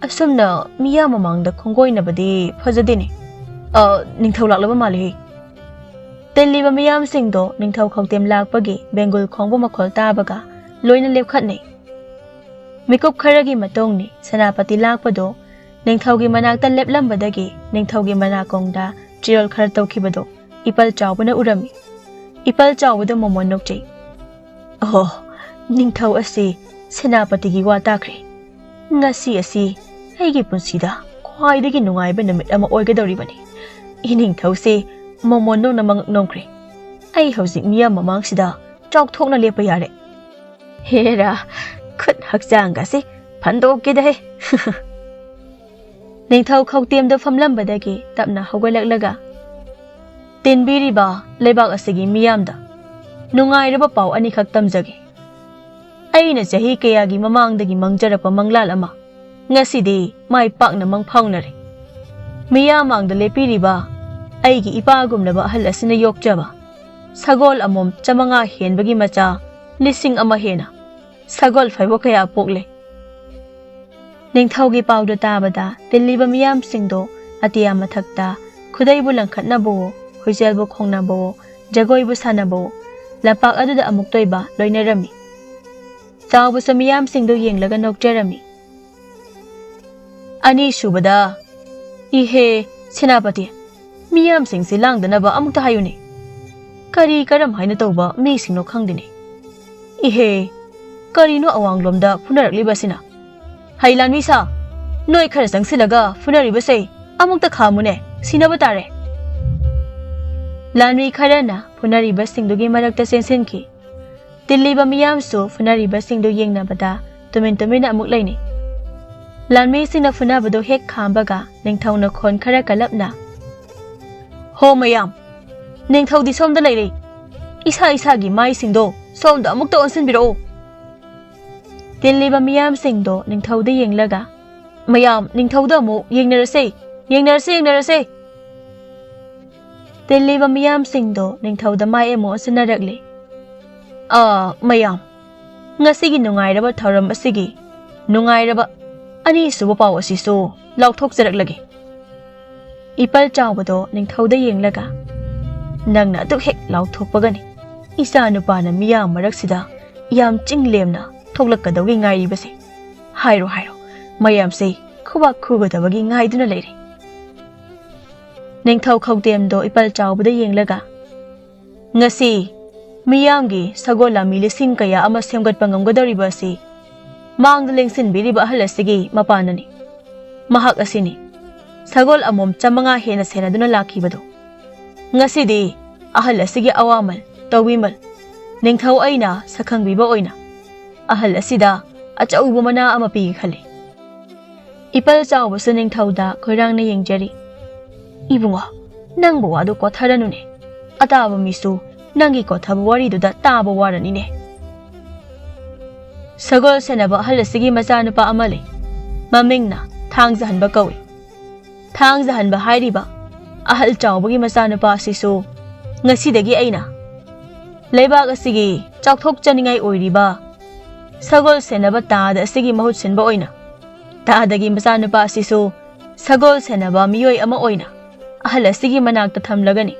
ꯑꯁꯨꯝꯅ ꯃꯤꯌꯥꯝ ꯃꯃꯥꯡꯗ ꯈꯣꯡꯒꯣꯏꯅꯕꯗꯤ ꯐꯖꯗꯦꯅꯦ꯫ ꯑ, ꯅꯤꯡꯊꯧ ꯂꯥꯛꯂꯕ ꯃꯥꯜꯂꯦꯍꯦ꯫ ꯇꯤꯜꯂꯤꯕ ꯃꯤꯌꯥꯝꯁꯤꯡꯗꯣ ꯅꯤꯡꯊꯧ ꯈꯧꯇꯦꯝ ꯂꯥꯛꯄꯒꯤ ꯕꯦꯡꯒꯨꯜ ꯈꯣꯡꯕ ꯃꯈꯣꯜ ꯇꯥꯕꯒ ꯂꯣꯏꯅ ꯂꯦꯞꯈꯠꯅꯩ꯫ ꯃꯤꯀꯨꯞ ꯈꯔꯒꯤ ꯃꯇꯨꯡꯅꯤ ꯁꯦꯅꯥꯄꯇꯤ ꯂꯥꯛꯄꯗꯣ ꯅꯤꯡꯊꯧꯒꯤ ꯃꯅꯥꯛꯇ ꯂꯦꯞꯂꯝꯕꯗꯒꯤ ꯅꯤꯡꯊꯧꯒꯤ ꯃꯅꯥꯀꯣꯡꯗ ꯆꯤꯔꯣꯜ ꯈꯔ ꯇꯧꯈꯤꯕꯗꯣ ꯏꯄꯜ ꯆꯥꯎꯕꯅ ꯎꯔꯝꯃꯤ꯫ ꯏꯄꯜ ꯆꯥꯎꯕꯗ ꯃꯣꯃꯣꯟ ꯅꯣꯛꯆꯩ꯫ "ꯑꯣꯍꯣ, ꯅꯤꯡꯊꯧ ꯑꯁꯤ ꯁꯦꯅꯥꯄꯇꯤꯒꯤ ꯋꯥ ꯇꯥꯈ꯭ꯔꯦ꯫ ꯉꯁꯤ ꯑꯁꯤ ꯑꯩꯒꯤ ꯄꯨꯟꯁꯤꯗ ꯈ꯭ꯋꯥꯏꯗꯒꯤ ꯅꯨꯡꯉꯥꯏꯕ ꯅꯨꯃꯤꯠ ꯑꯃ ꯑꯣꯏꯒꯗꯧꯔꯤꯕꯅꯤ꯫ ꯏꯅꯤꯡꯊꯧꯁꯦ ꯃꯣꯃꯣꯟ ꯅꯣꯡꯅ ꯃꯉꯛ ꯅꯣꯝꯈ꯭ꯔꯦ꯫ ꯑꯩ ꯍꯧꯖꯤꯛ ꯃꯤꯌꯥꯝ ꯃꯃꯥꯡꯁꯤꯗ ꯆꯥꯎꯊꯣꯛꯅ ꯂꯦꯞꯄ ꯌꯥꯔꯦ꯫ ꯍꯦꯔꯥ, ꯈꯨꯠ ꯍꯛꯆꯥꯡꯒꯁꯦ ꯐꯟꯗꯣꯛꯀꯦꯗꯍꯦ!" ꯅꯤꯡꯊꯧ ꯈꯧꯇꯦꯝꯗ ꯐꯝꯂꯝꯕꯗꯒꯤ ꯇꯞꯅ ꯍꯧꯒꯠꯂꯛꯂꯒ, "ꯇꯤꯟꯕꯤꯔꯤꯕ ꯂꯩꯕꯥꯛ ꯑꯁꯤꯒꯤ ꯃꯤꯌꯥꯝꯗ ꯅꯨꯡꯉꯥꯏꯔꯕ ꯄꯥꯎ ꯑꯅꯤꯈꯛ ꯇꯝꯖꯒꯦ꯫ ꯑꯩꯅ ꯆꯍꯤ ꯀꯌꯥꯒꯤ ꯃꯃꯥꯡꯗꯒꯤ ꯃꯪꯖꯔꯛꯄ ꯃꯪꯂꯥꯜ ꯑꯃ ꯉꯁꯤꯗꯤ ꯃꯥꯏ ꯄꯥꯛꯅ ꯃꯪ ꯐꯥꯎꯅꯔꯦ꯫ ꯃꯤꯌꯥꯝ ꯃꯥꯡꯗ ꯂꯦꯞꯄꯤꯔꯤꯕ ꯑꯩꯒꯤ ꯏꯄꯥꯒꯨꯝꯂꯕ ꯑꯍꯜ ꯑꯁꯤꯅ ꯌꯣꯛꯆꯕ ꯁꯒꯣꯜ ꯑꯃꯣꯝ ꯆꯥꯃꯉꯥ ꯍꯦꯟꯕꯒꯤ ꯃꯆꯥ ꯂꯤꯁꯤꯡ ꯑꯃ ꯍꯦꯟꯅ ꯁꯒꯣꯜ ꯐꯩꯕꯣꯛ ꯀꯌꯥ ꯄꯣꯛꯂꯦ꯫" ꯅꯤꯡꯊꯧꯒꯤ ꯄꯥꯎꯗꯨ ꯇꯥꯕꯗ ꯇꯤꯜꯂꯤꯕ ꯃꯤꯌꯥꯝꯁꯤꯡꯗꯣ ꯑꯇꯤꯌꯥ ꯃꯊꯛꯇ ꯈꯨꯗꯩꯕꯨ ꯂꯪꯈꯠꯅꯕꯋꯣ, ꯍꯨꯏꯖꯦꯜꯕꯨ ꯈꯣꯡꯅꯕꯋꯣ, ꯖꯒꯣꯏꯕꯨ ꯁꯥꯟꯅꯕꯋꯣ, ꯂꯝꯄꯥꯛ ꯑꯗꯨꯗ ꯑꯃꯨꯛꯇ ꯑꯣꯏꯕ ꯂꯣꯏꯅꯔꯝꯃꯤ꯫ ꯆꯥꯎꯕꯁꯨ ꯃꯤꯌꯥꯝꯁꯤꯡꯗꯨ ꯌꯦꯡꯂꯒ ꯅꯣꯛꯆꯔꯝꯃꯤ꯫ ꯑꯅꯤꯁꯨꯕꯗ, "ꯏꯍꯦ, ꯁꯦꯅꯥꯄꯇꯤ, ꯃꯤꯌꯥꯝꯁꯤꯡꯁꯤ ꯂꯥꯡꯗꯅꯕ ꯑꯃꯨꯛꯇ ꯍꯥꯏꯌꯨꯅꯦ꯫ ꯀꯔꯤ ꯀꯔꯝ ꯍꯥꯏꯅ ꯇꯧꯕ ꯃꯤꯁꯤꯡꯅꯣ ꯈꯪꯗꯦꯅꯦ꯫ ꯏꯍꯦ, ꯀꯔꯤꯅꯣ ꯑꯋꯥꯡꯂꯣꯝꯗ ꯐꯨꯅꯔꯛꯂꯤꯕꯁꯤꯅ? ꯍꯩ ꯂꯥꯟꯃꯤ ꯁꯥ, ꯅꯣꯏ ꯈꯔ ꯆꯪꯁꯤꯜꯂꯒ ꯐꯨꯅꯔꯤꯕꯁꯦ ꯑꯃꯨꯛꯇ ꯈꯥꯝꯃꯨꯅꯦ, ꯁꯤꯅꯕ ꯇꯥꯔꯦ꯫" ꯂꯥꯟꯃꯤ ꯈꯔꯅ ꯐꯨꯅꯔꯤꯕꯁꯤꯡꯗꯨꯒꯤ ꯃꯔꯛꯇ ꯆꯦꯟꯁꯤꯟꯈꯤ꯫ ꯇꯤꯜꯂꯤꯕ ꯃꯤꯌꯥꯝꯁꯨ ꯐꯨꯅꯔꯤꯕꯁꯤꯡꯗꯨ ꯌꯦꯡꯅꯕꯗ ꯇꯨꯃꯤꯟ ꯇꯨꯃꯤꯟꯅ ꯑꯃꯨꯛ ꯂꯩꯅꯩ꯫ ꯂꯥꯟꯃꯤꯁꯤꯡꯅ ꯐꯨꯅꯕꯗꯨ ꯍꯦꯛ ꯈꯥꯝꯕꯒ ꯅꯤꯡꯊꯧꯅ ꯈꯣꯟ ꯈꯔ ꯀꯜꯂꯞꯅ, "ꯍꯣ ꯃꯌꯥꯝ, ꯅꯤꯡꯊꯧꯗꯤ ꯁꯣꯝꯗ ꯂꯩꯔꯦ꯫ ꯏꯁꯥ ꯏꯁꯥꯒꯤ ꯃꯥꯏꯁꯤꯡꯗꯣ ꯁꯣꯝꯗ ꯑꯃꯨꯛꯇ ꯑꯣꯟꯁꯤꯟꯕꯤꯔꯛꯎ꯫" ꯇꯤꯜꯂꯤꯕ ꯃꯤꯌꯥꯝꯁꯤꯡꯗꯣ ꯅꯤꯡꯊꯧꯗ ꯌꯦꯡꯂꯒ, "ꯃꯌꯥꯝ, ꯅꯤꯡꯊꯧꯗ ꯑꯃꯨꯛ ꯌꯦꯡꯅꯔꯁꯦ, ꯌꯦꯡꯅꯔꯁꯦ, ꯌꯦꯡꯅꯔꯁꯦ!" ꯇꯤꯜꯂꯤꯕ ꯃꯤꯌꯥꯝꯁꯤꯡꯗꯣ ꯅꯤꯡꯊꯧꯗ ꯃꯥꯏ ꯑꯃ ꯑꯣꯟꯁꯤꯟꯅꯔꯛꯂꯦ꯫ "ꯑꯥ, ꯃꯌꯥꯝ, ꯉꯁꯤꯒꯤ ꯅꯨꯡꯉꯥꯏꯔꯕ ꯊꯧꯔꯝ ꯑꯁꯤꯒꯤ ꯅꯨꯡꯉꯥꯏꯔꯕ ꯑꯅꯤꯁꯨꯕ ꯄꯥꯎ ꯑꯁꯤꯁꯨ ꯂꯥꯎꯊꯣꯛꯆꯔꯛꯂꯒꯦ꯫" ꯏꯄꯜ ꯆꯥꯎꯕꯗꯣ ꯅꯤꯡꯊꯧꯗ ꯌꯦꯡꯂꯒ, "ꯅꯪꯅ ꯑꯗꯨꯛ ꯍꯦꯛ ꯂꯥꯎꯊꯣꯛꯄꯒꯅꯤ ꯏꯆꯥ ꯅꯨꯄꯥꯅ ꯃꯤꯌꯥꯝ ꯃꯔꯛꯁꯤꯗ ꯌꯥꯝ ꯆꯤꯡ ꯂꯦꯝꯅ ꯊꯣꯛꯂꯛꯀꯗꯧꯒꯤ ꯉꯥꯏꯔꯤꯕꯁꯦ꯫ ꯍꯥꯏꯔꯣ, ꯍꯥꯏꯔꯣ, ꯃꯌꯥꯝꯁꯦ ꯈꯨꯕꯥꯛ ꯈꯨꯒꯗꯕꯒꯤ ꯉꯥꯏꯗꯨꯅ ꯂꯩꯔꯦ꯫" ꯅꯤꯡꯊꯧ ꯈꯧꯇꯦꯝꯗꯣ ꯏꯄꯜ ꯆꯥꯎꯕꯗ ꯌꯦꯡꯂꯒ, "ꯉꯁꯤ ꯃꯤꯌꯥꯝꯒꯤ ꯁꯒꯣꯜ ꯂꯥꯃꯤ ꯂꯤꯁꯤꯡ ꯀꯌꯥ ꯑꯃ ꯁꯦꯝꯒꯠꯄ ꯉꯝꯒꯗꯧꯔꯤꯕ ꯑꯁꯤ ꯃꯥꯡꯗ ꯂꯦꯡꯁꯤꯟꯕꯤꯔꯤꯕ ꯑꯍꯜ ꯑꯁꯤꯒꯤ ꯃꯄꯥꯟꯅꯅꯤ꯫ ꯃꯍꯥꯛ ꯑꯁꯤꯅꯤ ꯁꯒꯣꯜ ꯑꯃꯣꯝ ꯆꯥꯃꯉꯥ ꯍꯦꯟꯅ ꯁꯦꯟꯅꯗꯨꯅ ꯂꯥꯛꯈꯤꯕꯗꯨ꯫ ꯉꯁꯤꯗꯤ ꯑꯍꯜ ꯑꯁꯤꯒꯤ ꯑꯋꯥꯃꯜ, ꯇꯧꯕꯤꯃꯜ, ꯅꯤꯡꯊꯧ ꯑꯩꯅ ꯁꯛꯈꯪꯕꯤꯕ ꯑꯣꯏꯅ ꯑꯍꯜ ꯑꯁꯤꯗ ꯑꯆꯧꯕ ꯃꯅꯥ ꯑꯃ ꯄꯤꯒꯦ ꯈꯜꯂꯤ꯫" ꯏꯄꯜ ꯆꯥꯎꯕꯁꯨ ꯅꯤꯡꯊꯧꯗ ꯈꯣꯏꯔꯥꯡꯅ ꯌꯦꯡꯖꯔꯤ꯫ "ꯏꯕꯨꯡꯉꯣ, ꯅꯪꯕꯨ ꯋꯥꯗꯨ ꯀꯣꯊꯔꯅꯨꯅꯦ꯫ ꯑꯇꯥꯕ ꯃꯤꯁꯨ ꯅꯪꯒꯤ ꯀꯣꯊꯕ ꯋꯥꯔꯤꯗꯨꯗ ꯇꯥꯕ ꯋꯥꯔꯅꯤꯅꯦ꯫" ꯁꯒꯣꯜ ꯁꯦꯟꯅꯕ ꯑꯍꯜ ꯑꯁꯤꯒꯤ ꯃꯆꯥꯅꯨꯄꯥ ꯑꯃ ꯂꯩ꯫ ꯃꯃꯤꯡꯅ ꯊꯥꯡꯖꯍꯟꯕ ꯀꯧꯏ꯫ ꯊꯥꯡꯖꯍꯟꯕ ꯍꯥꯏꯔꯤꯕ ꯑꯍꯜ ꯆꯥꯎꯕꯒꯤ ꯃꯆꯥꯅꯨꯄꯥ ꯑꯁꯤꯁꯨ ꯉꯁꯤꯗꯒꯤ ꯑꯩꯅ ꯂꯩꯕꯥꯛ ꯑꯁꯤꯒꯤ ꯆꯥꯎꯊꯣꯛꯆꯅꯤꯡꯉꯥꯏ ꯑꯣꯏꯔꯤꯕ ꯁꯒꯣꯜ ꯁꯦꯟꯅꯕ ꯇꯥꯗ ꯑꯁꯤꯒꯤ ꯃꯍꯨꯠ ꯁꯤꯟꯕ ꯑꯣꯏꯅ ꯇꯥꯗꯒꯤ ꯃꯆꯥꯅꯨꯄꯥ ꯑꯁꯤꯁꯨ ꯁꯒꯣꯜ ꯁꯦꯟꯅꯕ ꯃꯤꯑꯣꯏ ꯑꯃ ꯑꯣꯏꯅ ꯑꯍꯜ ꯑꯁꯤꯒꯤ ꯃꯅꯥꯛꯇ ꯊꯝꯂꯒꯅꯤ꯫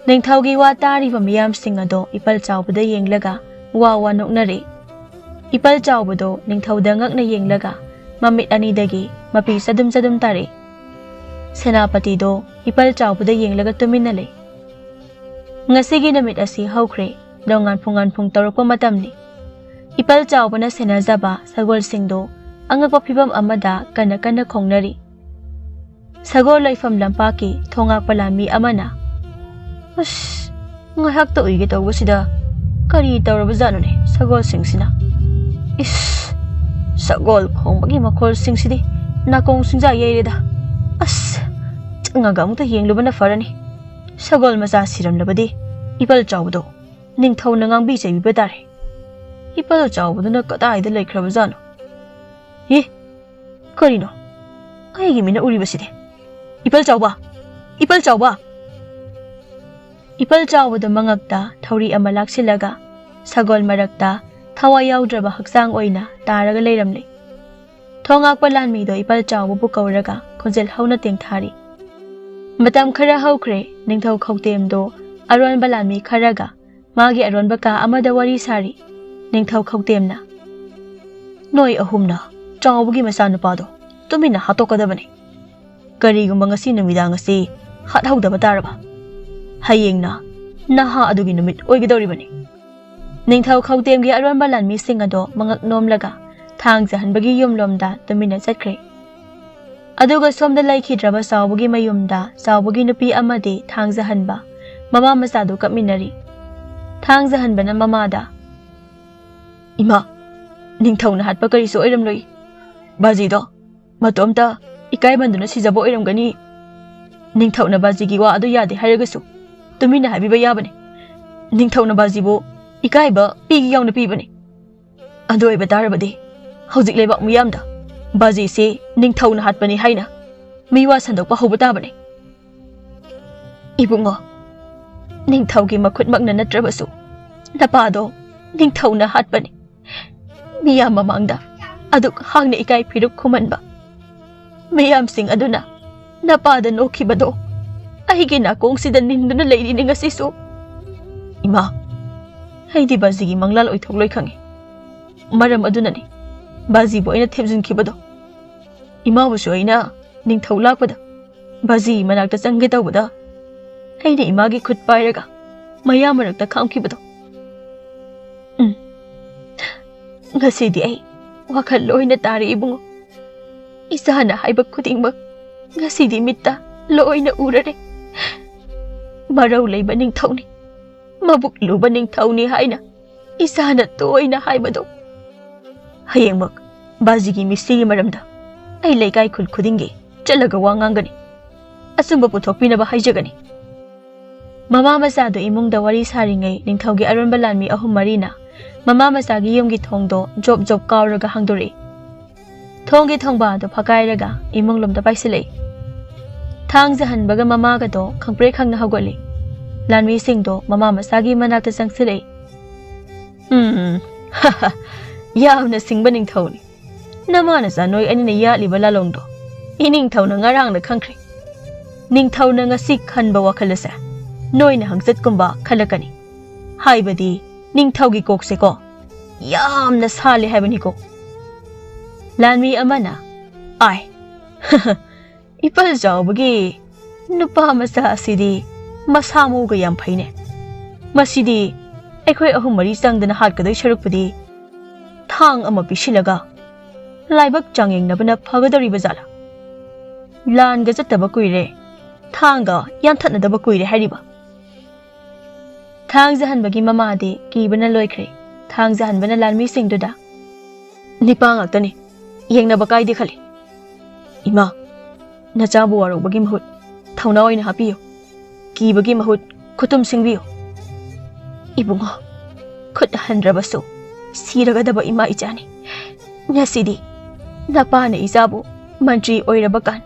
ꯅꯤꯡꯊꯧꯒꯤ ꯋꯥ ꯇꯥꯔꯤꯕ ꯃꯤꯌꯥꯝꯁꯤꯡ ꯑꯗꯣ ꯏꯄꯜ ꯆꯥꯎꯕꯗ ꯌꯦꯡꯂꯒ ꯋꯥ ꯋꯥ ꯅꯣꯛꯅꯔꯦ꯫ ꯏꯄꯜ ꯆꯥꯎꯕꯗꯣ ꯅꯤꯡꯊꯧꯗ ꯉꯛꯅ ꯌꯦꯡꯂꯒ ꯃꯃꯤꯠ ꯑꯅꯤꯗꯒꯤ ꯃꯄꯤ ꯆꯗꯨꯝ ꯆꯗꯨꯝ ꯇꯥꯔꯛꯏ꯫ ꯁꯦꯅꯥꯄꯇꯤꯗꯣ ꯏꯄꯜ ꯆꯥꯎꯕꯗ ꯌꯦꯡꯂꯒ ꯇꯨꯃꯤꯟꯅ ꯂꯩ꯫ ꯉꯁꯤꯒꯤ ꯅꯨꯃꯤꯠ ꯑꯁꯤ ꯍꯧꯈ꯭ꯔꯦ꯫ ꯅꯣꯡꯉꯥꯟꯐꯨꯡ ꯉꯥꯟꯐꯨꯡ ꯇꯧꯔꯛꯄ ꯃꯇꯝꯅꯤ꯫ ꯏꯄꯜ ꯆꯥꯎꯕꯅ ꯁꯦꯟꯅꯖꯕ ꯁꯒꯣꯜꯁꯤꯡꯗꯣ ꯑꯉꯛꯄ ꯐꯤꯚꯝ ꯑꯃꯗ ꯀꯟꯅ ꯀꯟꯅ ꯈꯣꯡꯅꯔꯤ꯫ ꯁꯒꯣꯜ ꯂꯩꯐꯝ ꯂꯝꯄꯥꯛꯀꯤ ꯊꯣꯉꯥꯛꯄ ꯂꯥꯟꯃꯤ ꯑꯃꯅ, "ꯑꯁ, ꯉꯥꯏꯍꯥꯛꯇ ꯎꯏꯒꯦ ꯇꯧꯕꯁꯤꯗ ꯀꯔꯤ ꯇꯧꯔꯕꯖꯥꯠꯅꯣꯅꯦ ꯁꯒꯣꯜꯁꯤꯡꯁꯤꯅ? ꯏꯁ, ꯁꯒꯣꯜ ꯈꯣꯡꯕꯒꯤ ꯃꯈꯣꯜꯁꯤꯡꯁꯤꯗꯤ ꯅꯥꯀꯣꯡ ꯁꯤꯡꯖꯥ ꯌꯩꯔꯦꯗ꯫ ꯑꯁ, ꯆꯪꯉꯒ ꯑꯃꯨꯛꯇ ꯌꯦꯡꯂꯨꯕꯅ ꯐꯔꯅꯤ꯫ ꯁꯒꯣꯜ ꯃꯆꯥ ꯁꯤꯔꯝꯂꯕꯗꯤ ꯏꯄꯜ ꯆꯥꯎꯕꯗꯣ ꯅꯤꯡꯊꯧꯅ ꯉꯥꯡꯕꯤ ꯆꯩꯕꯤꯕ ꯇꯥꯔꯦ꯫ ꯏꯄꯜ ꯆꯥꯎꯕꯗꯨꯅ ꯀꯗꯥꯏꯗ ꯂꯩꯈ꯭ꯔꯕꯖꯥꯠꯅꯣ? ꯏ, ꯀꯔꯤꯅꯣ? ꯑꯩꯒꯤ ꯃꯤꯠꯅ ꯎꯔꯤꯕꯁꯤꯗꯤ? ꯏꯄꯜ ꯆꯥꯎꯕ!" "ꯏꯄꯜ ꯆꯥꯎꯕ!" ꯏꯄꯜ ꯆꯥꯎꯕꯗꯣ ꯃꯉꯛꯇ ꯊꯧꯔꯤ ꯑꯃ ꯂꯥꯛꯁꯤꯜꯂꯒ ꯁꯒꯣꯜ ꯃꯔꯛꯇ ꯊꯋꯥꯏ ꯌꯥꯎꯗ꯭ꯔꯕ ꯍꯛꯆꯥꯡ ꯑꯣꯏꯅ ꯇꯥꯔꯒ ꯂꯩꯔꯝꯂꯦ꯫ ꯊꯣꯡꯉꯥꯛꯄ ꯂꯥꯟꯃꯤꯗꯣ ꯏꯄꯜ ꯆꯥꯎꯕꯕꯨ ꯀꯧꯔꯒ ꯈꯣꯟꯖꯦꯜ ꯍꯧꯅ ꯇꯦꯡꯊꯥꯔꯤ꯫ ꯃꯇꯝ ꯈꯔ ꯍꯧꯈ꯭ꯔꯦ꯫ ꯅꯤꯡꯊꯧ ꯈꯧꯇꯦꯝꯗꯣ ꯑꯔꯣꯟꯕ ꯂꯥꯟꯃꯤ ꯈꯔꯒ ꯃꯥꯒꯤ ꯑꯔꯣꯟꯕ ꯀꯥ ꯑꯃꯗ ꯋꯥꯔꯤ ꯁꯥꯔꯤ꯫ ꯅꯤꯡꯊꯧ ꯈꯧꯇꯦꯝꯅ, "ꯅꯣꯏ ꯑꯍꯨꯝꯅ ꯆꯥꯎꯕꯒꯤ ꯃꯆꯥꯅꯨꯄꯥꯗꯣ ꯇꯨꯃꯤꯟꯅ ꯍꯥꯠꯇꯣꯛꯀꯗꯕꯅꯤ꯫ ꯀꯔꯤꯒꯨꯝꯕ ꯉꯁꯤ ꯅꯨꯃꯤꯗꯥꯡ ꯑꯁꯤ ꯍꯥꯠꯍꯧꯗꯕ ꯇꯥꯔꯕ, ꯍꯌꯦꯡꯅ ꯅꯍꯥ ꯑꯗꯨꯒꯤ ꯅꯨꯃꯤꯠ ꯑꯣꯏꯒꯗꯧꯔꯤꯕꯅꯤ꯫" ꯅꯤꯡꯊꯧ ꯈꯧꯇꯦꯝꯒꯤ ꯑꯔꯣꯟꯕ ꯂꯥꯟꯃꯤꯁꯤꯡ ꯑꯗꯣ ꯃꯉꯛ ꯅꯣꯝꯂꯒ ꯊꯥꯡꯖꯍꯟꯕꯒꯤ ꯌꯨꯝꯂꯣꯝꯗ ꯇꯨꯃꯤꯟꯅ ꯆꯠꯈ꯭ꯔꯦ꯫ ꯑꯗꯨꯒ ꯁꯣꯝꯗ ꯂꯩꯈꯤꯗ꯭ꯔꯕ ꯆꯥꯎꯕꯒꯤ ꯃꯌꯨꯝꯗ ꯆꯥꯎꯕꯒꯤ ꯅꯨꯄꯤ ꯑꯃꯗꯤ ꯊꯥꯡꯖꯍꯟꯕ ꯃꯃꯥ ꯃꯆꯥꯗꯨ ꯀꯞꯃꯤꯟꯅꯔꯤ꯫ ꯊꯥꯡꯖꯍꯟꯕꯅ ꯃꯃꯥꯗ, "ꯏꯃꯥ, ꯅꯤꯡꯊꯧꯅ ꯍꯥꯠꯄ ꯀꯔꯤꯁꯨ ꯑꯣꯏꯔꯝꯂꯣꯏ꯫ ꯕꯥꯖꯤꯗꯣ ꯃꯇꯣꯝꯇ ꯏꯀꯥꯏꯃꯟꯗꯨꯅ ꯁꯤꯖꯕ ꯑꯣꯏꯔꯝꯒꯅꯤ꯫ ꯅꯤꯡꯊꯧꯅ ꯕꯥꯖꯤꯒꯤ ꯋꯥ ꯑꯗꯨ ꯌꯥꯗꯦ ꯍꯥꯏꯔꯒꯁꯨ ꯇꯨꯃꯤꯟꯅ ꯍꯥꯏꯕꯤꯕ ꯌꯥꯕꯅꯤ꯫ ꯅꯤꯡꯊꯧꯅ ꯕꯥꯖꯤꯕꯨ ꯏꯀꯥꯏꯕ ꯄꯤꯒꯤ ꯌꯥꯎꯅ ꯄꯤꯕꯅꯤ꯫ ꯑꯗꯨ ꯑꯣꯏꯕ ꯇꯥꯔꯕꯗꯤ ꯍꯧꯖꯤꯛ ꯂꯩꯕꯥꯛ ꯃꯤꯌꯥꯝꯗ ꯕꯥꯖꯤꯁꯤ ꯅꯤꯡꯊꯧꯅ ꯍꯥꯠꯄꯅꯤ ꯍꯥꯏꯅ ꯃꯤꯋꯥ ꯁꯟꯗꯣꯛꯄ ꯍꯧꯕ ꯇꯥꯕꯅꯤ꯫" "ꯏꯕꯨꯡꯉꯣ, ꯅꯤꯡꯊꯧꯒꯤ ꯃꯈꯨꯠꯃꯛꯅ ꯅꯠꯇ꯭ꯔꯕꯁꯨ ꯅꯄꯥꯗꯣ ꯅꯤꯡꯊꯧꯅ ꯍꯥꯠꯄꯅꯤ꯫ ꯃꯤꯌꯥꯝ ꯃꯃꯥꯡꯗ ꯑꯗꯨꯛ ꯍꯥꯡꯅ ꯏꯀꯥꯏ ꯐꯤꯔꯨꯛ ꯈꯨꯝꯍꯟꯕ ꯃꯤꯌꯥꯝꯁꯤꯡ ꯑꯗꯨꯅ ꯅꯄꯥꯗ ꯅꯣꯛꯈꯤꯕꯗꯣ ꯑꯩꯒꯤ ꯅꯥꯀꯣꯡꯁꯤꯗ ꯅꯤꯟꯗꯨꯅ ꯂꯩꯔꯤꯅꯤ ꯉꯁꯤꯁꯨ꯫ ꯏꯃꯥ, ꯑꯩꯗꯤ ꯕꯥꯖꯤꯒꯤ ꯃꯪꯂꯥꯜ ꯑꯣꯏꯊꯣꯛꯂꯣꯏ ꯈꯪꯉꯤ꯫ ꯃꯔꯝ ꯑꯗꯨꯅꯅꯤ ꯕꯥꯖꯤꯕꯨ ꯑꯩꯅ ꯊꯦꯝꯖꯤꯟꯈꯤꯕꯗꯣ꯫ ꯏꯃꯥꯕꯨꯁꯨ ꯑꯩꯅ ꯅꯤꯡꯊꯧ ꯂꯥꯛꯄꯗ ꯕꯥꯖꯤ ꯃꯅꯥꯛꯇ ꯆꯪꯒꯦ ꯇꯧꯕꯗ ꯑꯩꯅ ꯏꯃꯥꯒꯤ ꯈꯨꯠ ꯄꯥꯏꯔꯒ ꯃꯌꯥ ꯃꯔꯛꯇ ꯈꯥꯝꯈꯤꯕꯗꯣ꯫ ꯎꯝ, ꯉꯁꯤꯗꯤ ꯑꯩ ꯋꯥꯈꯜ ꯂꯣꯏꯅ ꯇꯥꯔꯦ ꯏꯕꯨꯡꯉꯣ꯫ ꯏꯆꯥꯅ ꯍꯥꯏꯕ ꯈꯨꯗꯤꯡꯃꯛ ꯉꯁꯤꯗꯤ ꯃꯤꯠꯇ ꯂꯣꯏꯅ ꯎꯔꯔꯦ꯫ ꯃꯔꯧ ꯂꯩꯕ ꯅꯤꯡꯊꯧꯅꯤ, ꯃꯕꯨꯛ ꯂꯨꯕ ꯅꯤꯡꯊꯧꯅꯤ ꯍꯥꯏꯅ ꯏꯆꯥꯅ ꯇꯣꯏꯅ ꯍꯥꯏꯕꯗꯣ꯫ ꯍꯌꯦꯡꯃꯛ ꯕꯥꯖꯤꯒꯤ ꯃꯤꯁꯤꯒꯤ ꯃꯔꯝꯗ ꯑꯩ ꯂꯩꯀꯥꯏ ꯈꯨꯜ ꯈꯨꯗꯤꯡꯒꯤ ꯆꯠꯂꯒ ꯋꯥ ꯉꯥꯡꯒꯅꯤ꯫ ꯑꯆꯨꯝꯕ ꯄꯨꯊꯣꯛꯄꯤꯅꯕ ꯍꯥꯏꯖꯒꯅꯤ꯫" ꯃꯃꯥ ꯃꯆꯥꯗꯨ ꯏꯃꯨꯡꯗ ꯋꯥꯔꯤ ꯁꯥꯔꯤꯉꯩ ꯅꯤꯡꯊꯧꯒꯤ ꯑꯔꯣꯟꯕ ꯂꯥꯟꯃꯤ ꯑꯍꯨꯝ ꯃꯔꯤꯅ ꯃꯃꯥ ꯃꯆꯥꯒꯤ ꯌꯨꯝꯒꯤ ꯊꯣꯡꯗꯣ ꯖꯣꯞ ꯖꯣꯞ ꯀꯥꯎꯔꯒ ꯍꯥꯡꯗꯣꯔꯛꯏ꯫ ꯊꯣꯡꯒꯤ ꯊꯣꯡꯕ ꯑꯗꯨ ꯐꯛꯀꯥꯏꯔꯒ ꯏꯃꯨꯡ ꯂꯣꯝꯗ ꯄꯥꯏꯁꯤꯜꯂꯛꯏ꯫ ꯊꯥꯡꯖꯍꯟꯕꯒ ꯃꯃꯥꯒꯗꯣ ꯈꯪꯄ꯭ꯔꯦꯛ ꯈꯪꯅ ꯍꯧꯒꯠꯂꯤ꯫ ꯂꯥꯟꯃꯤꯁꯤꯡꯗꯣ ꯃꯃꯥ ꯃꯆꯥꯒꯤ ꯃꯅꯥꯛꯇ ꯆꯪꯁꯤꯜꯂꯛꯏ꯫ "ꯎꯝ, ꯌꯥꯝꯅ ꯁꯤꯡꯕ ꯅꯤꯡꯊꯧꯅꯤ꯫ ꯅꯃꯥ ꯅꯆꯥ ꯅꯣꯏ ꯑꯅꯤꯅ ꯌꯥꯠꯂꯤꯕ ꯂꯥꯂꯣꯡꯗꯣ ꯏꯅꯤꯡꯊꯧꯅ ꯉꯔꯥꯡꯅ ꯈꯪꯈ꯭ꯔꯦ꯫ ꯅꯤꯡꯊꯧꯅ ꯉꯁꯤ ꯈꯟꯕ ꯋꯥꯈꯜ ꯑꯁꯦ ꯅꯣꯏꯅ ꯍꯪꯆꯠꯀꯨꯝꯕ ꯈꯜꯂꯛꯀꯅꯤ꯫ ꯍꯥꯏꯕꯗꯤ ꯅꯤꯡꯊꯧꯒꯤ ꯀꯣꯛꯁꯦꯀꯣ ꯌꯥꯝꯅ ꯁꯥꯜꯂꯦ ꯍꯥꯏꯕꯅꯤꯀꯣ"꯫ ꯂꯥꯟꯃꯤ ꯑꯃꯅ, "ꯑꯥꯏ, ꯏꯄꯜ ꯆꯥꯎꯕꯒꯤ ꯅꯨꯄꯥ ꯃꯆꯥ ꯑꯁꯤꯗꯤ ꯃꯁꯥ ꯃꯎꯒ ꯌꯥꯝ ꯐꯩꯅꯦ꯫ ꯃꯁꯤꯗꯤ ꯑꯩꯈꯣꯏ ꯑꯍꯨꯝ ꯃꯔꯤ ꯆꯪꯗꯅ ꯍꯥꯠꯀꯗꯣꯏ ꯁꯔꯨꯛꯄꯨꯗꯤ ꯊꯥꯡ ꯑꯃ ꯄꯤꯁꯤꯜꯂꯒ ꯂꯥꯏꯕꯛ ꯆꯥꯡꯌꯦꯡꯅꯕꯅ ꯐꯒꯗꯧꯔꯤꯕ ꯖꯥꯠꯂꯥ? ꯂꯥꯟꯒ ꯆꯠꯇꯕ ꯀꯨꯏꯔꯦ, ꯊꯥꯡꯒ ꯌꯥꯟꯊꯠꯅꯗꯕ ꯀꯨꯏꯔꯦ" ꯍꯥꯏꯔꯤꯕ꯫ ꯊꯥꯡꯖꯍꯟꯕꯒꯤ ꯃꯃꯥꯗꯤ ꯀꯤꯕꯅ ꯂꯣꯏꯈ꯭ꯔꯦ꯫ ꯊꯥꯡꯖꯍꯟꯕꯅ ꯂꯥꯟꯃꯤꯁꯤꯡꯗꯨꯗ, "ꯅꯤꯄꯥ ꯉꯥꯛꯇꯅꯤ, ꯌꯦꯡꯅꯕ ꯀꯥꯏꯗꯦ ꯈꯜꯂꯤ꯫ ꯏꯃꯥ, ꯅꯆꯥꯕꯨ ꯋꯥꯔꯧꯕꯒꯤ ꯃꯍꯨꯠ ꯊꯧꯅꯥ ꯑꯣꯏꯅ ꯍꯥꯞꯄꯤꯌꯨ꯫ ꯀꯤꯕꯒꯤ ꯃꯍꯨꯠ ꯈꯨꯇꯨꯝ ꯁꯤꯡꯕꯤꯌꯨ꯫ ꯏꯕꯨꯡꯉꯣ, ꯈꯨꯠ ꯍꯟꯗ꯭ꯔꯕꯁꯨ ꯁꯤꯔꯒꯗꯕ ꯏꯃꯥ ꯏꯆꯥꯅꯤ꯫ ꯉꯁꯤꯗꯤ ꯅꯄꯥꯅ ꯏꯆꯥꯕꯨ ꯃꯟꯇ꯭ꯔꯤ ꯑꯣꯏꯔꯕ ꯀꯥꯟ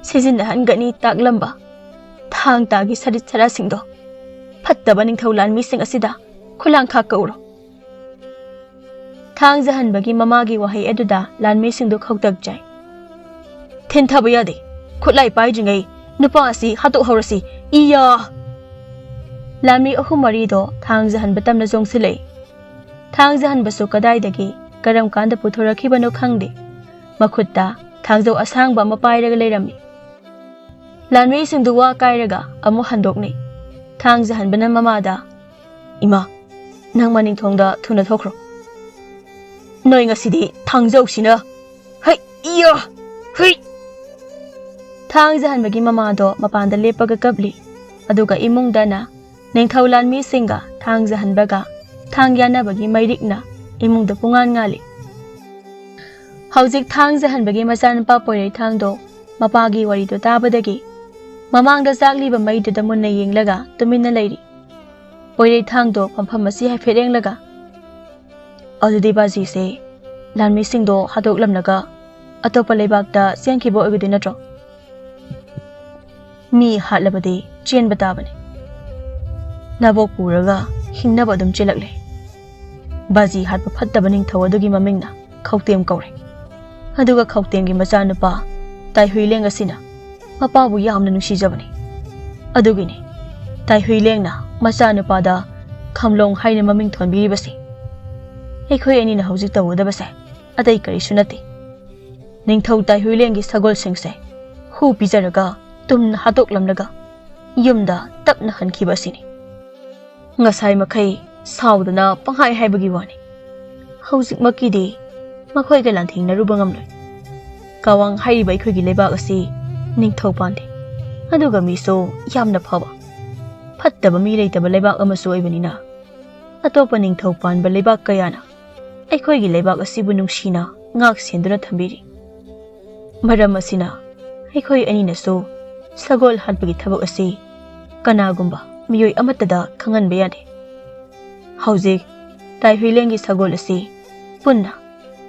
ꯁꯤꯖꯤꯟꯅꯍꯟꯒꯅꯤ ꯇꯥꯛꯂꯝꯕ ꯊꯥꯡ ꯇꯥꯒꯤ ꯁꯔꯤꯠ ꯁꯔꯥꯁꯤꯡꯗꯣ ꯐꯠꯇꯕ ꯅꯤꯡꯊꯧ ꯂꯥꯟꯃꯤꯁꯤꯡ ꯑꯁꯤꯗ ꯈꯨꯂꯥꯡꯈꯥ ꯀꯧꯔꯣ"꯫ ꯊꯥꯡꯖꯍꯟꯕꯒꯤ ꯃꯃꯥꯒꯤ ꯋꯥꯍꯩ ꯑꯗꯨꯗ ꯂꯥꯟꯃꯤꯁꯤꯡꯗꯨ ꯈꯧꯇꯛ ꯆꯥꯏ꯫ "ꯊꯤꯟꯊꯕ ꯌꯥꯗꯦ꯫ ꯈꯨꯠꯂꯥꯏ ꯄꯥꯏꯗ꯭ꯔꯤꯉꯩ ꯅꯨꯄꯥ ꯑꯁꯤ ꯍꯥꯠꯇꯣꯛꯍꯧꯔꯁꯤ꯫ ꯏꯌꯥ!" ꯂꯥꯟꯃꯤ ꯑꯍꯨꯝ ꯃꯔꯤꯗꯣ ꯊꯥꯡꯖꯍꯟꯕ ꯇꯝꯅ ꯆꯣꯡꯁꯤꯜꯂꯛꯏ꯫ ꯊꯥꯡꯖꯍꯟꯕꯁꯨ ꯀꯗꯥꯏꯗꯒꯤ ꯀꯔꯝ ꯀꯥꯟꯗ ꯄꯨꯊꯣꯔꯛꯈꯤꯕꯅꯣ ꯈꯪꯗꯦ, ꯃꯈꯨꯠꯇ ꯊꯥꯡꯖꯧ ꯑꯁꯥꯡꯕ ꯑꯃ ꯄꯥꯏꯔꯒ ꯂꯩꯔꯝꯃꯤ꯫ ꯂꯥꯟꯃꯤꯁꯤꯡꯗꯨ ꯋꯥ ꯀꯥꯏꯔꯒ ꯑꯃꯨꯛ ꯍꯟꯗꯣꯛꯅꯩ꯫ ꯊꯥꯡꯖꯍꯟꯕꯅ ꯃꯃꯥꯗ, "ꯏꯃꯥ, ꯅꯪ ꯃꯅꯤꯡꯊꯣꯡꯗ ꯊꯨꯅ ꯊꯣꯛꯈ꯭ꯔꯣ꯫ ꯅꯣꯏ ꯉꯁꯤꯗꯤ ꯊꯥꯡꯖꯧꯁꯤꯅ, ꯍꯩ, ꯏꯌꯥ, ꯍꯨꯏ!" ꯊꯥꯡꯖꯍꯟꯕꯒꯤ ꯃꯃꯥꯗꯣ ꯃꯄꯥꯟꯗ ꯂꯦꯞꯄꯒ ꯀꯞꯂꯤ꯫ ꯑꯗꯨꯒ ꯏꯃꯨꯡꯗꯅ ꯅꯤꯡꯊꯧ ꯂꯥꯟꯃꯤꯁꯤꯡꯒ ꯊꯥꯡꯖꯍꯟꯕꯒ ꯊꯥꯡ ꯌꯥꯟꯅꯕꯒꯤ ꯃꯩꯔꯤꯛꯅ ꯏꯃꯨꯡꯗ ꯄꯨꯡꯉꯥꯟ ꯉꯥꯜꯂꯤ꯫ ꯍꯧꯖꯤꯛ ꯊꯥꯡꯖꯍꯟꯕꯒꯤ ꯃꯆꯥꯅꯨꯄꯥ ꯄꯣꯏꯔꯩꯊꯥꯡꯗꯣ ꯃꯄꯥꯒꯤ ꯋꯥꯔꯤꯗꯨ ꯇꯥꯕꯗꯒꯤ ꯃꯃꯥꯡꯗ ꯆꯥꯛꯂꯤꯕ ꯃꯩꯗꯨꯗ ꯃꯨꯟꯅ ꯌꯦꯡꯂꯒ ꯇꯨꯃꯤꯟꯅ ꯂꯩꯔꯤ꯫ ꯄꯣꯏꯔꯩꯊꯥꯡꯗꯣ ꯐꯝꯐꯝ ꯑꯁꯤ ꯍꯥꯏꯐꯦꯠ ꯌꯦꯡꯂꯒ, "ꯑꯗꯨꯗꯤ ꯕꯥꯖꯤꯁꯦ ꯂꯥꯟꯃꯤꯁꯤꯡꯗꯣ ꯍꯥꯠꯇꯣꯛꯂꯝꯂꯒ ꯑꯇꯣꯞꯄ ꯂꯩꯕꯥꯛꯇ ꯆꯦꯟꯈꯤꯕ ꯑꯣꯏꯒꯗꯣꯏ ꯅꯠꯇ꯭ꯔꯣ?" ꯃꯤ ꯍꯥꯠꯂꯕꯗꯤ ꯆꯦꯟꯕ ꯇꯥꯕꯅꯤ꯫ ꯅꯕꯣꯛ ꯄꯨꯔꯒ ꯍꯤꯡꯅꯕ ꯑꯗꯨꯝ ꯆꯦꯜꯂꯛꯂꯦ꯫ ꯕꯥꯖꯤ ꯍꯥꯠꯄ ꯐꯠꯇꯕ ꯅꯤꯡꯊꯧ ꯑꯗꯨꯒꯤ ꯃꯃꯤꯡꯅ ꯈꯧꯇꯦꯝ ꯀꯧꯔꯦ꯫ ꯑꯗꯨꯒ ꯈꯧꯇꯦꯝꯒꯤ ꯃꯆꯥꯅꯨꯄꯥ ꯇꯥꯏꯍꯨꯏꯂꯦꯡ ꯑꯁꯤꯅ ꯃꯄꯥꯕꯨ ꯌꯥꯝꯅ ꯅꯨꯡꯁꯤꯖꯕꯅꯤ꯫ ꯑꯗꯨꯒꯤꯅꯤ ꯇꯥꯏꯍꯨꯏꯂꯦꯡꯅ ꯃꯆꯥꯅꯨꯄꯥꯗ ꯈꯝꯂꯣꯡ ꯍꯥꯏꯅ ꯃꯃꯤꯡ ꯊꯣꯟꯕꯤꯔꯤꯕꯁꯤ꯫ ꯑꯩꯈꯣꯏ ꯑꯅꯤꯅ ꯍꯧꯖꯤꯛ ꯇꯧꯒꯗꯕꯁꯦ ꯑꯇꯩ ꯀꯔꯤꯁꯨ ꯅꯠꯇꯦ꯫ ꯅꯤꯡꯊꯧ ꯇꯥꯏꯍꯨꯏꯂꯦꯡꯒꯤ ꯁꯒꯣꯜꯁꯤꯡꯁꯦ ꯍꯨ ꯄꯤꯖꯔꯒ ꯇꯨꯝꯅ ꯍꯥꯠꯇꯣꯛꯂꯝꯂꯒ ꯌꯨꯝꯗ ꯇꯞꯅ ꯍꯟꯈꯤꯕ ꯑꯁꯤꯅꯤ꯫ ꯉꯁꯥꯏ ꯃꯈꯩ ꯁꯥꯎꯗꯅ ꯄꯪꯍꯥꯏ ꯍꯥꯏꯕꯒꯤ ꯋꯥꯅꯤ꯫ ꯍꯧꯖꯤꯛꯃꯛꯀꯤꯗꯤ ꯃꯈꯣꯏꯒ ꯂꯥꯟꯊꯦꯡꯅꯔꯨꯕ ꯉꯝꯂꯣꯏ꯫ ꯀꯋꯥꯡ ꯍꯥꯏꯔꯤꯕ ꯑꯩꯈꯣꯏꯒꯤ ꯂꯩꯕꯥꯛ ꯑꯁꯤ ꯅꯤꯡꯊꯧ ꯄꯥꯟꯗꯦ, ꯑꯗꯨꯒ ꯃꯤꯁꯨ ꯌꯥꯝꯅ ꯐꯕ, ꯐꯠꯇꯕ ꯃꯤ ꯂꯩꯇꯕ ꯂꯩꯕꯥꯛ ꯑꯃꯁꯨ ꯑꯣꯏꯕꯅꯤꯅ ꯑꯇꯣꯞꯄ ꯅꯤꯡꯊꯧ ꯄꯥꯟꯕ ꯂꯩꯕꯥꯛ ꯀꯌꯥꯅ ꯑꯩꯈꯣꯏꯒꯤ ꯂꯩꯕꯥꯛ ꯑꯁꯤꯕꯨ ꯅꯨꯡꯁꯤꯅ ꯉꯥꯛ ꯁꯦꯟꯗꯨꯅ ꯊꯝꯕꯤꯔꯤ꯫ ꯃꯔꯝ ꯑꯁꯤꯅ ꯑꯩꯈꯣꯏ ꯑꯅꯤꯅꯁꯨ ꯁꯒꯣꯜ ꯍꯥꯠꯄꯒꯤ ꯊꯕꯛ ꯑꯁꯤ ꯀꯅꯥꯒꯨꯝꯕ ꯃꯤꯑꯣꯏ ꯑꯃꯠꯇꯗ ꯈꯪꯍꯟꯕ ꯌꯥꯗꯦ꯫ ꯍꯧꯖꯤꯛ ꯇꯥꯏꯍꯨꯏꯂꯦꯡꯒꯤ ꯁꯒꯣꯜ ꯑꯁꯤ ꯄꯨꯟꯅ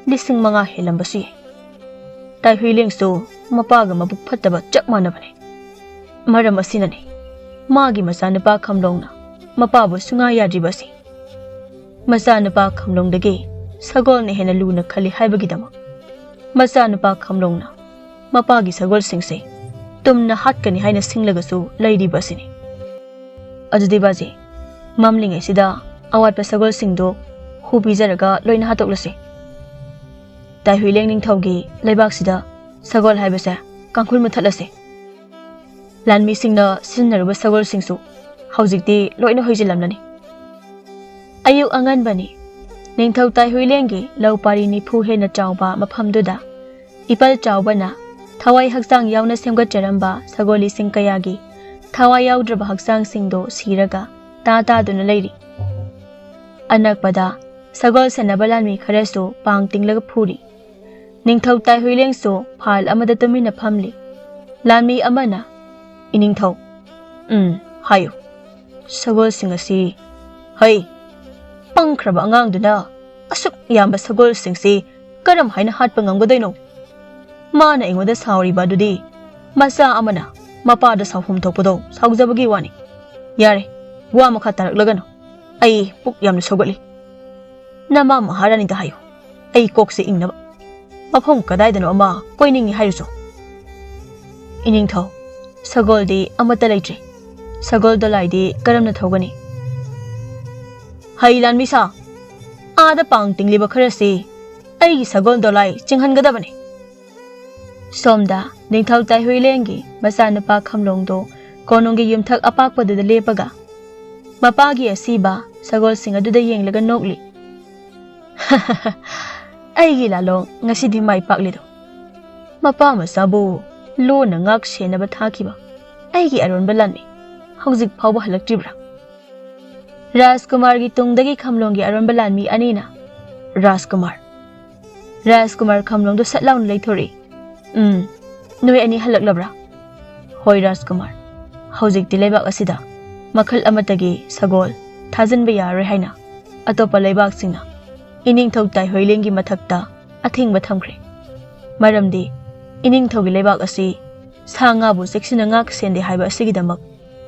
ꯂꯤꯁꯤꯡ ꯃꯉꯥ ꯍꯦꯜꯂꯝꯕꯁꯨ ꯌꯥꯏ꯫ ꯇꯥꯏꯍꯨꯏꯂꯦꯡꯁꯨ ꯃꯄꯥꯒ ꯃꯕꯨꯛ ꯐꯠꯇꯕ ꯆꯞ ꯃꯥꯟꯅꯕꯅꯤ꯫ ꯃꯔꯝ ꯑꯁꯤꯅꯅꯤ ꯃꯥꯒꯤ ꯃꯆꯥꯅꯨꯄꯥ ꯈꯝꯂꯣꯡꯅ ꯃꯄꯥꯕꯨ ꯁꯨꯡꯌꯥ ꯌꯥꯗ꯭ꯔꯤꯕ ꯑꯁꯤ꯫ ꯃꯆꯥꯅꯨꯄꯥ ꯈꯝꯂꯣꯡꯗꯒꯤ ꯁꯒꯣꯜꯅ ꯍꯦꯟꯅ ꯂꯨꯅ ꯈꯜꯂꯤ ꯍꯥꯏꯕꯒꯤꯗꯃꯛ ꯃꯆꯥꯅꯨꯄꯥ ꯈꯝꯂꯣꯡꯅ ꯃꯄꯥꯒꯤ ꯁꯒꯣꯜꯁꯤꯡꯁꯦ ꯇꯨꯝꯅ ꯍꯥꯠꯀꯅꯤ ꯍꯥꯏꯅ ꯁꯤꯡꯂꯒꯁꯨ ꯂꯩꯔꯤꯕ ꯑꯁꯤꯅꯤ꯫ ꯑꯗꯨꯗꯤ ꯕꯥꯖꯤ, ꯃꯝꯂꯤꯉꯩꯁꯤꯗ ꯑꯋꯥꯠꯄ ꯁꯒꯣꯜꯁꯤꯡꯗꯣ ꯍꯨ ꯄꯤꯖꯔꯒ ꯂꯣꯏꯅ ꯍꯥꯠꯇꯣꯛꯂꯁꯤ꯫ ꯇꯥꯏꯍꯨꯏꯂꯦꯡ ꯅꯤꯡꯊꯧꯒꯤ ꯂꯩꯕꯥꯛꯁꯤꯗ ꯁꯒꯣꯜ ꯍꯥꯏꯕꯁꯦ ꯀꯥꯡꯈꯨꯜ ꯃꯨꯊꯠꯂꯁꯤ꯫ ꯂꯥꯟꯃꯤꯁꯤꯡꯅ ꯁꯤꯖꯤꯟꯅꯔꯨꯕ ꯁꯒꯣꯜꯁꯤꯡꯁꯨ ꯍꯧꯖꯤꯛꯇꯤ ꯂꯣꯏꯅ ꯍꯣꯏꯖꯤꯜꯂꯝꯂꯅꯤ꯫ ꯑꯌꯨꯛ ꯑꯉꯟꯕꯅꯤ꯫ ꯅꯤꯡꯊꯧ ꯇꯥꯏꯍꯨꯏꯂꯦꯡꯒꯤ ꯂꯧ ꯄꯥꯔꯤ ꯅꯤꯐꯨ ꯍꯦꯟꯅ ꯆꯥꯎꯕ ꯃꯐꯝꯗꯨꯗ ꯏꯄꯜ ꯆꯥꯎꯕꯅ ꯊꯋꯥꯏ ꯍꯛꯆꯥꯡ ꯌꯥꯎꯅ ꯁꯦꯝꯒꯠꯆꯔꯝꯕ ꯁꯒꯣꯜ ꯂꯤꯁꯤꯡ ꯀꯌꯥꯒꯤ ꯊꯋꯥꯏ ꯌꯥꯎꯗ꯭ꯔꯕ ꯍꯛꯆꯥꯡꯁꯤꯡꯗꯣ ꯁꯤꯔꯒ ꯇꯥ ꯇꯥꯗꯨꯅ ꯂꯩꯔꯤ꯫ ꯑꯅꯛꯄꯗ ꯁꯒꯣꯜ ꯁꯦꯟꯅꯕ ꯂꯥꯟꯃꯤ ꯈꯔꯁꯨ ꯄꯥꯡ ꯇꯤꯡꯂꯒ ꯐꯨꯔꯤ꯫ ꯅꯤꯡꯊꯧ ꯇꯥꯏꯍꯨꯏꯂꯦꯡꯁꯨ ꯐꯥꯜ ꯑꯃꯗ ꯇꯨꯃꯤꯟꯅ ꯐꯝꯂꯤ꯫ ꯂꯥꯟꯃꯤ ꯑꯃꯅ, "ꯏꯅꯤꯡꯊꯧ, ꯎꯝ, ꯍꯥꯏꯌꯨ꯫ ꯁꯒꯣꯜꯁꯤꯡ ꯑꯁꯤ, ꯍꯩ, ꯄꯪꯈ꯭ꯔꯕ ꯑꯉꯥꯡꯗꯨꯅ ꯑꯁꯨꯛ ꯌꯥꯝꯕ ꯁꯒꯣꯜꯁꯤꯡꯁꯤ ꯀꯔꯝ ꯍꯥꯏꯅ ꯍꯥꯠꯄ ꯉꯝꯒꯗꯣꯏꯅꯣ? ꯃꯥꯅ ꯑꯩꯉꯣꯟꯗ ꯁꯥꯎꯔꯤꯕ ꯑꯗꯨꯗꯤ ꯃꯆꯥ ꯑꯃꯅ ꯃꯄꯥꯗ ꯁꯥꯎꯐꯝ ꯊꯣꯛꯄꯗꯣ ꯁꯥꯎꯖꯕꯒꯤ ꯋꯥꯅꯤ꯫ ꯌꯥꯔꯦ, ꯋꯥ ꯃꯈꯥ ꯇꯥꯔꯛꯂꯒꯅꯨ꯫ ꯑꯩ ꯄꯨꯛ ꯌꯥꯝꯅ ꯁꯧꯒꯠꯂꯤ꯫ ꯅꯃꯥ ꯃꯍꯥꯔꯥꯅꯤꯗ ꯍꯥꯏꯌꯨ, ꯑꯩ ꯀꯣꯛꯁꯦ ꯏꯪꯅꯕ꯫ ꯃꯐꯝ ꯀꯗꯥꯏꯗꯅꯣ ꯑꯃ ꯀꯣꯏꯅꯤꯡꯉꯤ ꯍꯥꯏꯔꯨꯆꯣ꯫ ꯏꯅꯤꯡꯊꯧ, ꯁꯒꯣꯜꯗꯤ ꯑꯃꯠꯇ ꯂꯩꯇ꯭ꯔꯤ꯫ ꯁꯒꯣꯜ ꯗꯣꯂꯥꯏꯗꯤ ꯀꯔꯝꯅ ꯊꯧꯒꯅꯤ? ꯍꯩ ꯂꯥꯟꯃꯤ ꯁꯥ, ꯑꯥꯗ ꯄꯥꯡ ꯇꯤꯡꯂꯤꯕ ꯈꯔꯁꯤ ꯑꯩꯒꯤ ꯁꯒꯣꯜ ꯗꯣꯂꯥꯏ ꯆꯤꯡꯍꯟꯒꯗꯕꯅꯤ꯫ ꯁꯣꯝꯗ ꯅꯤꯡꯊꯧ ꯇꯥꯏꯍꯨꯏꯂꯦꯡꯒꯤ ꯃꯆꯥꯅꯨꯄꯥ ꯈꯝꯂꯣꯡꯗꯣ ꯀꯣꯅꯨꯡꯒꯤ ꯌꯨꯝꯊꯛ ꯑꯄꯥꯛꯄꯗꯨꯗ ꯂꯦꯞꯄꯒ ꯃꯄꯥꯒꯤ ꯑꯁꯤꯕ ꯁꯒꯣꯜꯁꯤꯡ ꯑꯗꯨꯗ ꯌꯦꯡꯂꯒ ꯅꯣꯛꯂꯤ꯫ ꯑꯩꯒꯤ ꯂꯥꯂꯣꯡ ꯉꯁꯤꯗꯤ ꯃꯥꯏ ꯄꯥꯛꯂꯦꯗꯣ꯫ ꯃꯄꯥ ꯃꯆꯥꯕꯨ ꯂꯣꯟꯅ ꯉꯥꯛ ꯁꯦꯟꯅꯕ ꯊꯥꯈꯤꯕ ꯑꯩꯒꯤ ꯑꯔꯣꯟꯕ ꯂꯥꯟꯃꯤ ꯍꯧꯖꯤꯛ ꯐꯥꯎꯕ ꯍꯜꯂꯛꯇ꯭ꯔꯤꯕ꯭ꯔꯥ? ꯔꯥꯖꯀꯨꯃꯥꯔꯒꯤ ꯇꯨꯡꯗꯒꯤ ꯈꯝꯂꯣꯡꯒꯤ ꯑꯔꯣꯟꯕ ꯂꯥꯟꯃꯤ ꯑꯅꯤꯅ, "ꯔꯥꯖꯀꯨꯃꯥꯔ!" ꯔꯥꯖꯀꯨꯃꯥꯔ ꯈꯝꯂꯣꯡꯗꯣ ꯁꯠ ꯂꯥꯎꯅ ꯂꯩꯊꯣꯔꯛꯏ꯫ "ꯎꯝ, ꯅꯣꯏ ꯑꯅꯤ ꯍꯜꯂꯛꯂꯕ꯭ꯔꯥ?" "ꯍꯣꯏ ꯔꯥꯖꯀꯨꯃꯥꯔ, ꯍꯧꯖꯤꯛꯇꯤ ꯂꯩꯕꯥꯛ ꯑꯁꯤꯗ ꯃꯈꯜ ꯑꯃꯠꯇꯒꯤ ꯁꯒꯣꯜ ꯊꯥꯖꯤꯟꯕ ꯌꯥꯔꯔꯣꯏ ꯍꯥꯏꯅ ꯑꯇꯣꯞꯄ ꯂꯩꯕꯥꯛꯁꯤꯡꯅ ꯏꯅꯤꯡꯊꯧ ꯇꯥꯏꯍꯣꯏꯂꯦꯡꯒꯤ ꯃꯊꯛꯇ ꯑꯊꯤꯡꯕ ꯊꯝꯈ꯭ꯔꯦ꯫ ꯃꯔꯝꯗꯤ ꯏꯅꯤꯡꯊꯧꯒꯤ ꯂꯩꯕꯥꯛ ꯑꯁꯤ ꯁꯥ ꯉꯥꯕꯨ ꯆꯦꯛꯁꯤꯟꯅ ꯉꯥꯛ ꯁꯦꯟꯗꯦ ꯍꯥꯏꯕ ꯑꯁꯤꯒꯤꯗꯃꯛ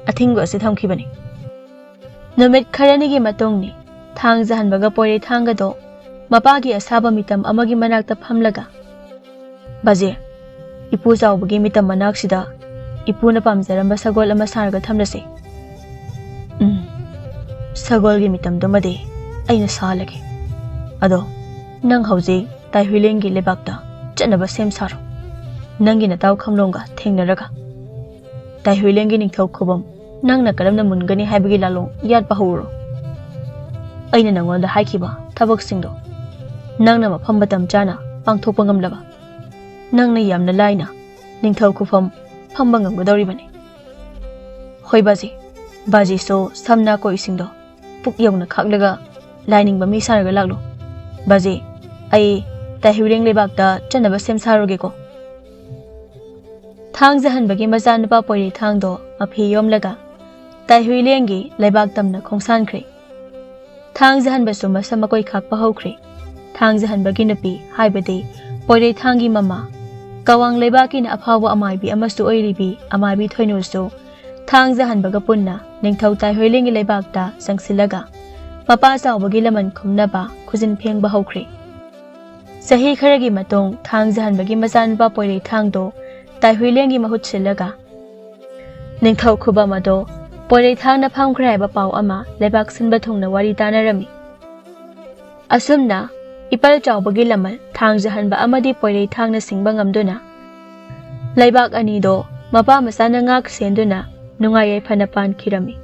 ꯑꯊꯤꯡꯕ ꯑꯁꯤ ꯊꯝꯈꯤꯕꯅꯤ꯫" ꯅꯨꯃꯤꯠ ꯈꯔꯅꯤꯒꯤ ꯃꯇꯨꯡꯅꯤ꯫ ꯊꯥꯡꯖꯍꯟꯕꯒ ꯄꯣꯏꯔꯩ ꯊꯥꯡꯒꯗꯣ ꯃꯄꯥꯒꯤ ꯑꯁꯥꯕ ꯃꯤꯇꯝ ꯑꯃꯒꯤ ꯃꯅꯥꯛꯇ ꯐꯝꯂꯒ, "ꯕꯥꯖꯤ, ꯏꯄꯨ ꯆꯥꯎꯕꯒꯤ ꯃꯤꯇꯝ ꯃꯅꯥꯛꯁꯤꯗ ꯏꯄꯨꯅ ꯄꯥꯝꯖꯔꯝꯕ ꯁꯒꯣꯜ ꯑꯃ ꯁꯥꯔꯒ ꯊꯝꯂꯁꯤ꯫" "ꯎꯝ, ꯁꯒꯣꯜꯒꯤ ꯃꯤꯇꯝꯗꯨꯃꯗꯤ ꯑꯩꯅ ꯁꯥꯍꯜꯂꯒꯦ꯫ ꯑꯗꯣ ꯅꯪ ꯍꯧꯖꯤꯛ ꯇꯥꯏꯍꯨꯏꯂꯦꯡꯒꯤ ꯂꯩꯕꯥꯛꯇ ꯆꯠꯅꯕ ꯁꯦꯝ ꯁꯥꯔꯣ꯫ ꯅꯪꯒꯤ ꯅꯇꯥꯎ ꯈꯝꯂꯣꯡꯒ ꯊꯦꯡꯅꯔꯒ ꯇꯥꯏꯍꯨꯏꯂꯦꯡꯒꯤ ꯅꯤꯡꯊꯧ ꯈꯨꯕꯝ ꯅꯪꯅ ꯀꯔꯝꯅ ꯃꯨꯟꯒꯅꯤ ꯍꯥꯏꯕꯒꯤ ꯂꯥꯂꯣꯡ ꯌꯥꯠꯄ ꯍꯧꯔꯣ꯫ ꯑꯩꯅ ꯅꯉꯣꯟꯗ ꯍꯥꯏꯈꯤꯕ ꯊꯕꯛꯁꯤꯡꯗꯣ ꯅꯪꯅ ꯃꯐꯝ ꯃꯇꯝ ꯆꯥꯅ ꯄꯥꯡꯊꯣꯛꯄ ꯉꯝꯂꯕ, ꯅꯪꯅ ꯌꯥꯝꯅ ꯂꯥꯏꯅ ꯅꯤꯡꯊꯧ ꯈꯨꯐꯝ ꯐꯝꯕ ꯉꯝꯒꯗꯧꯔꯤꯕꯅꯤ꯫" "ꯍꯣꯏ ꯕꯥꯖꯤ, ꯕꯥꯖꯤꯁꯨ ꯁꯝ ꯅꯥ ꯀꯣꯏꯁꯤꯡꯗꯣ ꯄꯨꯛ ꯌꯧꯅ ꯈꯥꯛꯂꯒ ꯂꯥꯏꯅꯤꯡꯕ ꯃꯤ ꯁꯥꯔꯒ ꯂꯥꯛꯂꯣ꯫ ꯕꯥꯖꯤ, ꯑꯩ ꯇꯥꯏꯍꯨꯏꯂꯦꯡ ꯂꯩꯕꯥꯛꯇ ꯆꯠꯅꯕ ꯁꯦꯝ ꯁꯥꯔꯨꯒꯦꯀꯣ꯫" ꯊꯥꯡꯖꯍꯟꯕꯒꯤ ꯃꯆꯥꯅꯨꯄꯥ ꯄꯣꯏꯔꯩꯊꯥꯡꯗꯣ ꯃꯐꯤ ꯌꯣꯝꯂꯒ ꯇꯥꯏꯍꯨꯏꯂꯦꯡꯒꯤ ꯂꯩꯕꯥꯛ ꯇꯝꯅ ꯈꯣꯡꯁꯥꯟꯈ꯭ꯔꯦ꯫ ꯊꯥꯡꯖꯍꯟꯕꯁꯨ ꯃꯁꯝ ꯃꯀꯣꯏ ꯈꯥꯛꯄ ꯍꯧꯈ꯭ꯔꯦ꯫ ꯊꯥꯡꯖꯍꯟꯕꯒꯤ ꯅꯨꯄꯤ, ꯍꯥꯏꯕꯗꯤ ꯄꯣꯏꯔꯩꯊꯥꯡꯒꯤ ꯃꯃꯥ, ꯀꯋꯥꯡ ꯂꯩꯕꯥꯛꯀꯤꯅ ꯑꯐꯥꯎꯕ ꯑꯃꯥꯏꯕꯤ ꯑꯃꯁꯨ ꯑꯣꯏꯔꯤꯕꯤ ꯑꯃꯥꯏꯕꯤ ꯊꯣꯏꯅꯨꯁꯨ ꯊꯥꯡꯖ ꯍꯟꯕꯒ ꯄꯨꯟꯅ ꯅꯤꯡꯊꯧ ꯇꯥꯏꯍꯣꯏꯂꯦꯡꯒꯤ ꯂꯩꯕꯥꯛꯇ ꯆꯪꯁꯤꯜꯂꯒ ꯃꯄꯥ ꯆꯥꯎꯕꯒꯤ ꯂꯃꯟ ꯈꯨꯝꯅꯕ ꯈꯨꯖꯤꯟ ꯐꯦꯡꯕ ꯍꯧꯈ꯭ꯔꯦ꯫ ꯆꯍꯤ ꯈꯔꯒꯤ ꯃꯇꯨꯡ ꯊꯥꯡꯖ ꯍꯟꯕꯒꯤ ꯃꯆꯥꯅꯨꯄꯥ ꯄꯣꯏꯔꯩꯊꯥꯡꯗꯣ ꯇꯥꯏꯍꯣꯏꯂꯦꯡꯒꯤ ꯃꯍꯨꯠ ꯁꯤꯜꯂꯒ ꯅꯤꯡꯊꯧ ꯈꯨꯕꯝ ꯑꯗꯣ ꯄꯣꯏꯔꯩꯊꯥꯡꯅ ꯐꯝꯈ꯭ꯔꯦ ꯍꯥꯏꯕ ꯄꯥꯎ ꯑꯃ ꯂꯩꯕꯥꯛ ꯁꯤꯟꯕ ꯊꯨꯡꯅ ꯋꯥꯔꯤ ꯇꯥꯅꯔꯝꯃꯤ꯫ ꯑꯁꯨꯝꯅ ꯏꯄꯜ ꯆꯥꯎꯕꯒꯤ ꯂꯃꯟ ꯊꯥꯡꯖ ꯍꯟꯕ ꯑꯃꯗꯤ ꯄꯣꯏꯔꯩꯊꯥꯡꯅ ꯁꯤꯡꯕ ꯉꯝꯗꯨꯅ ꯂꯩꯕꯥꯛ ꯑꯅꯤꯗꯣ ꯃꯄꯥ ꯃꯆꯥꯅ ꯉꯥꯛ ꯁꯦꯟꯗꯨꯅ ꯅꯨꯡꯉꯥꯏ ꯌꯥꯏꯐꯅ ꯄꯥꯟꯈꯤꯔꯝꯃꯤ꯫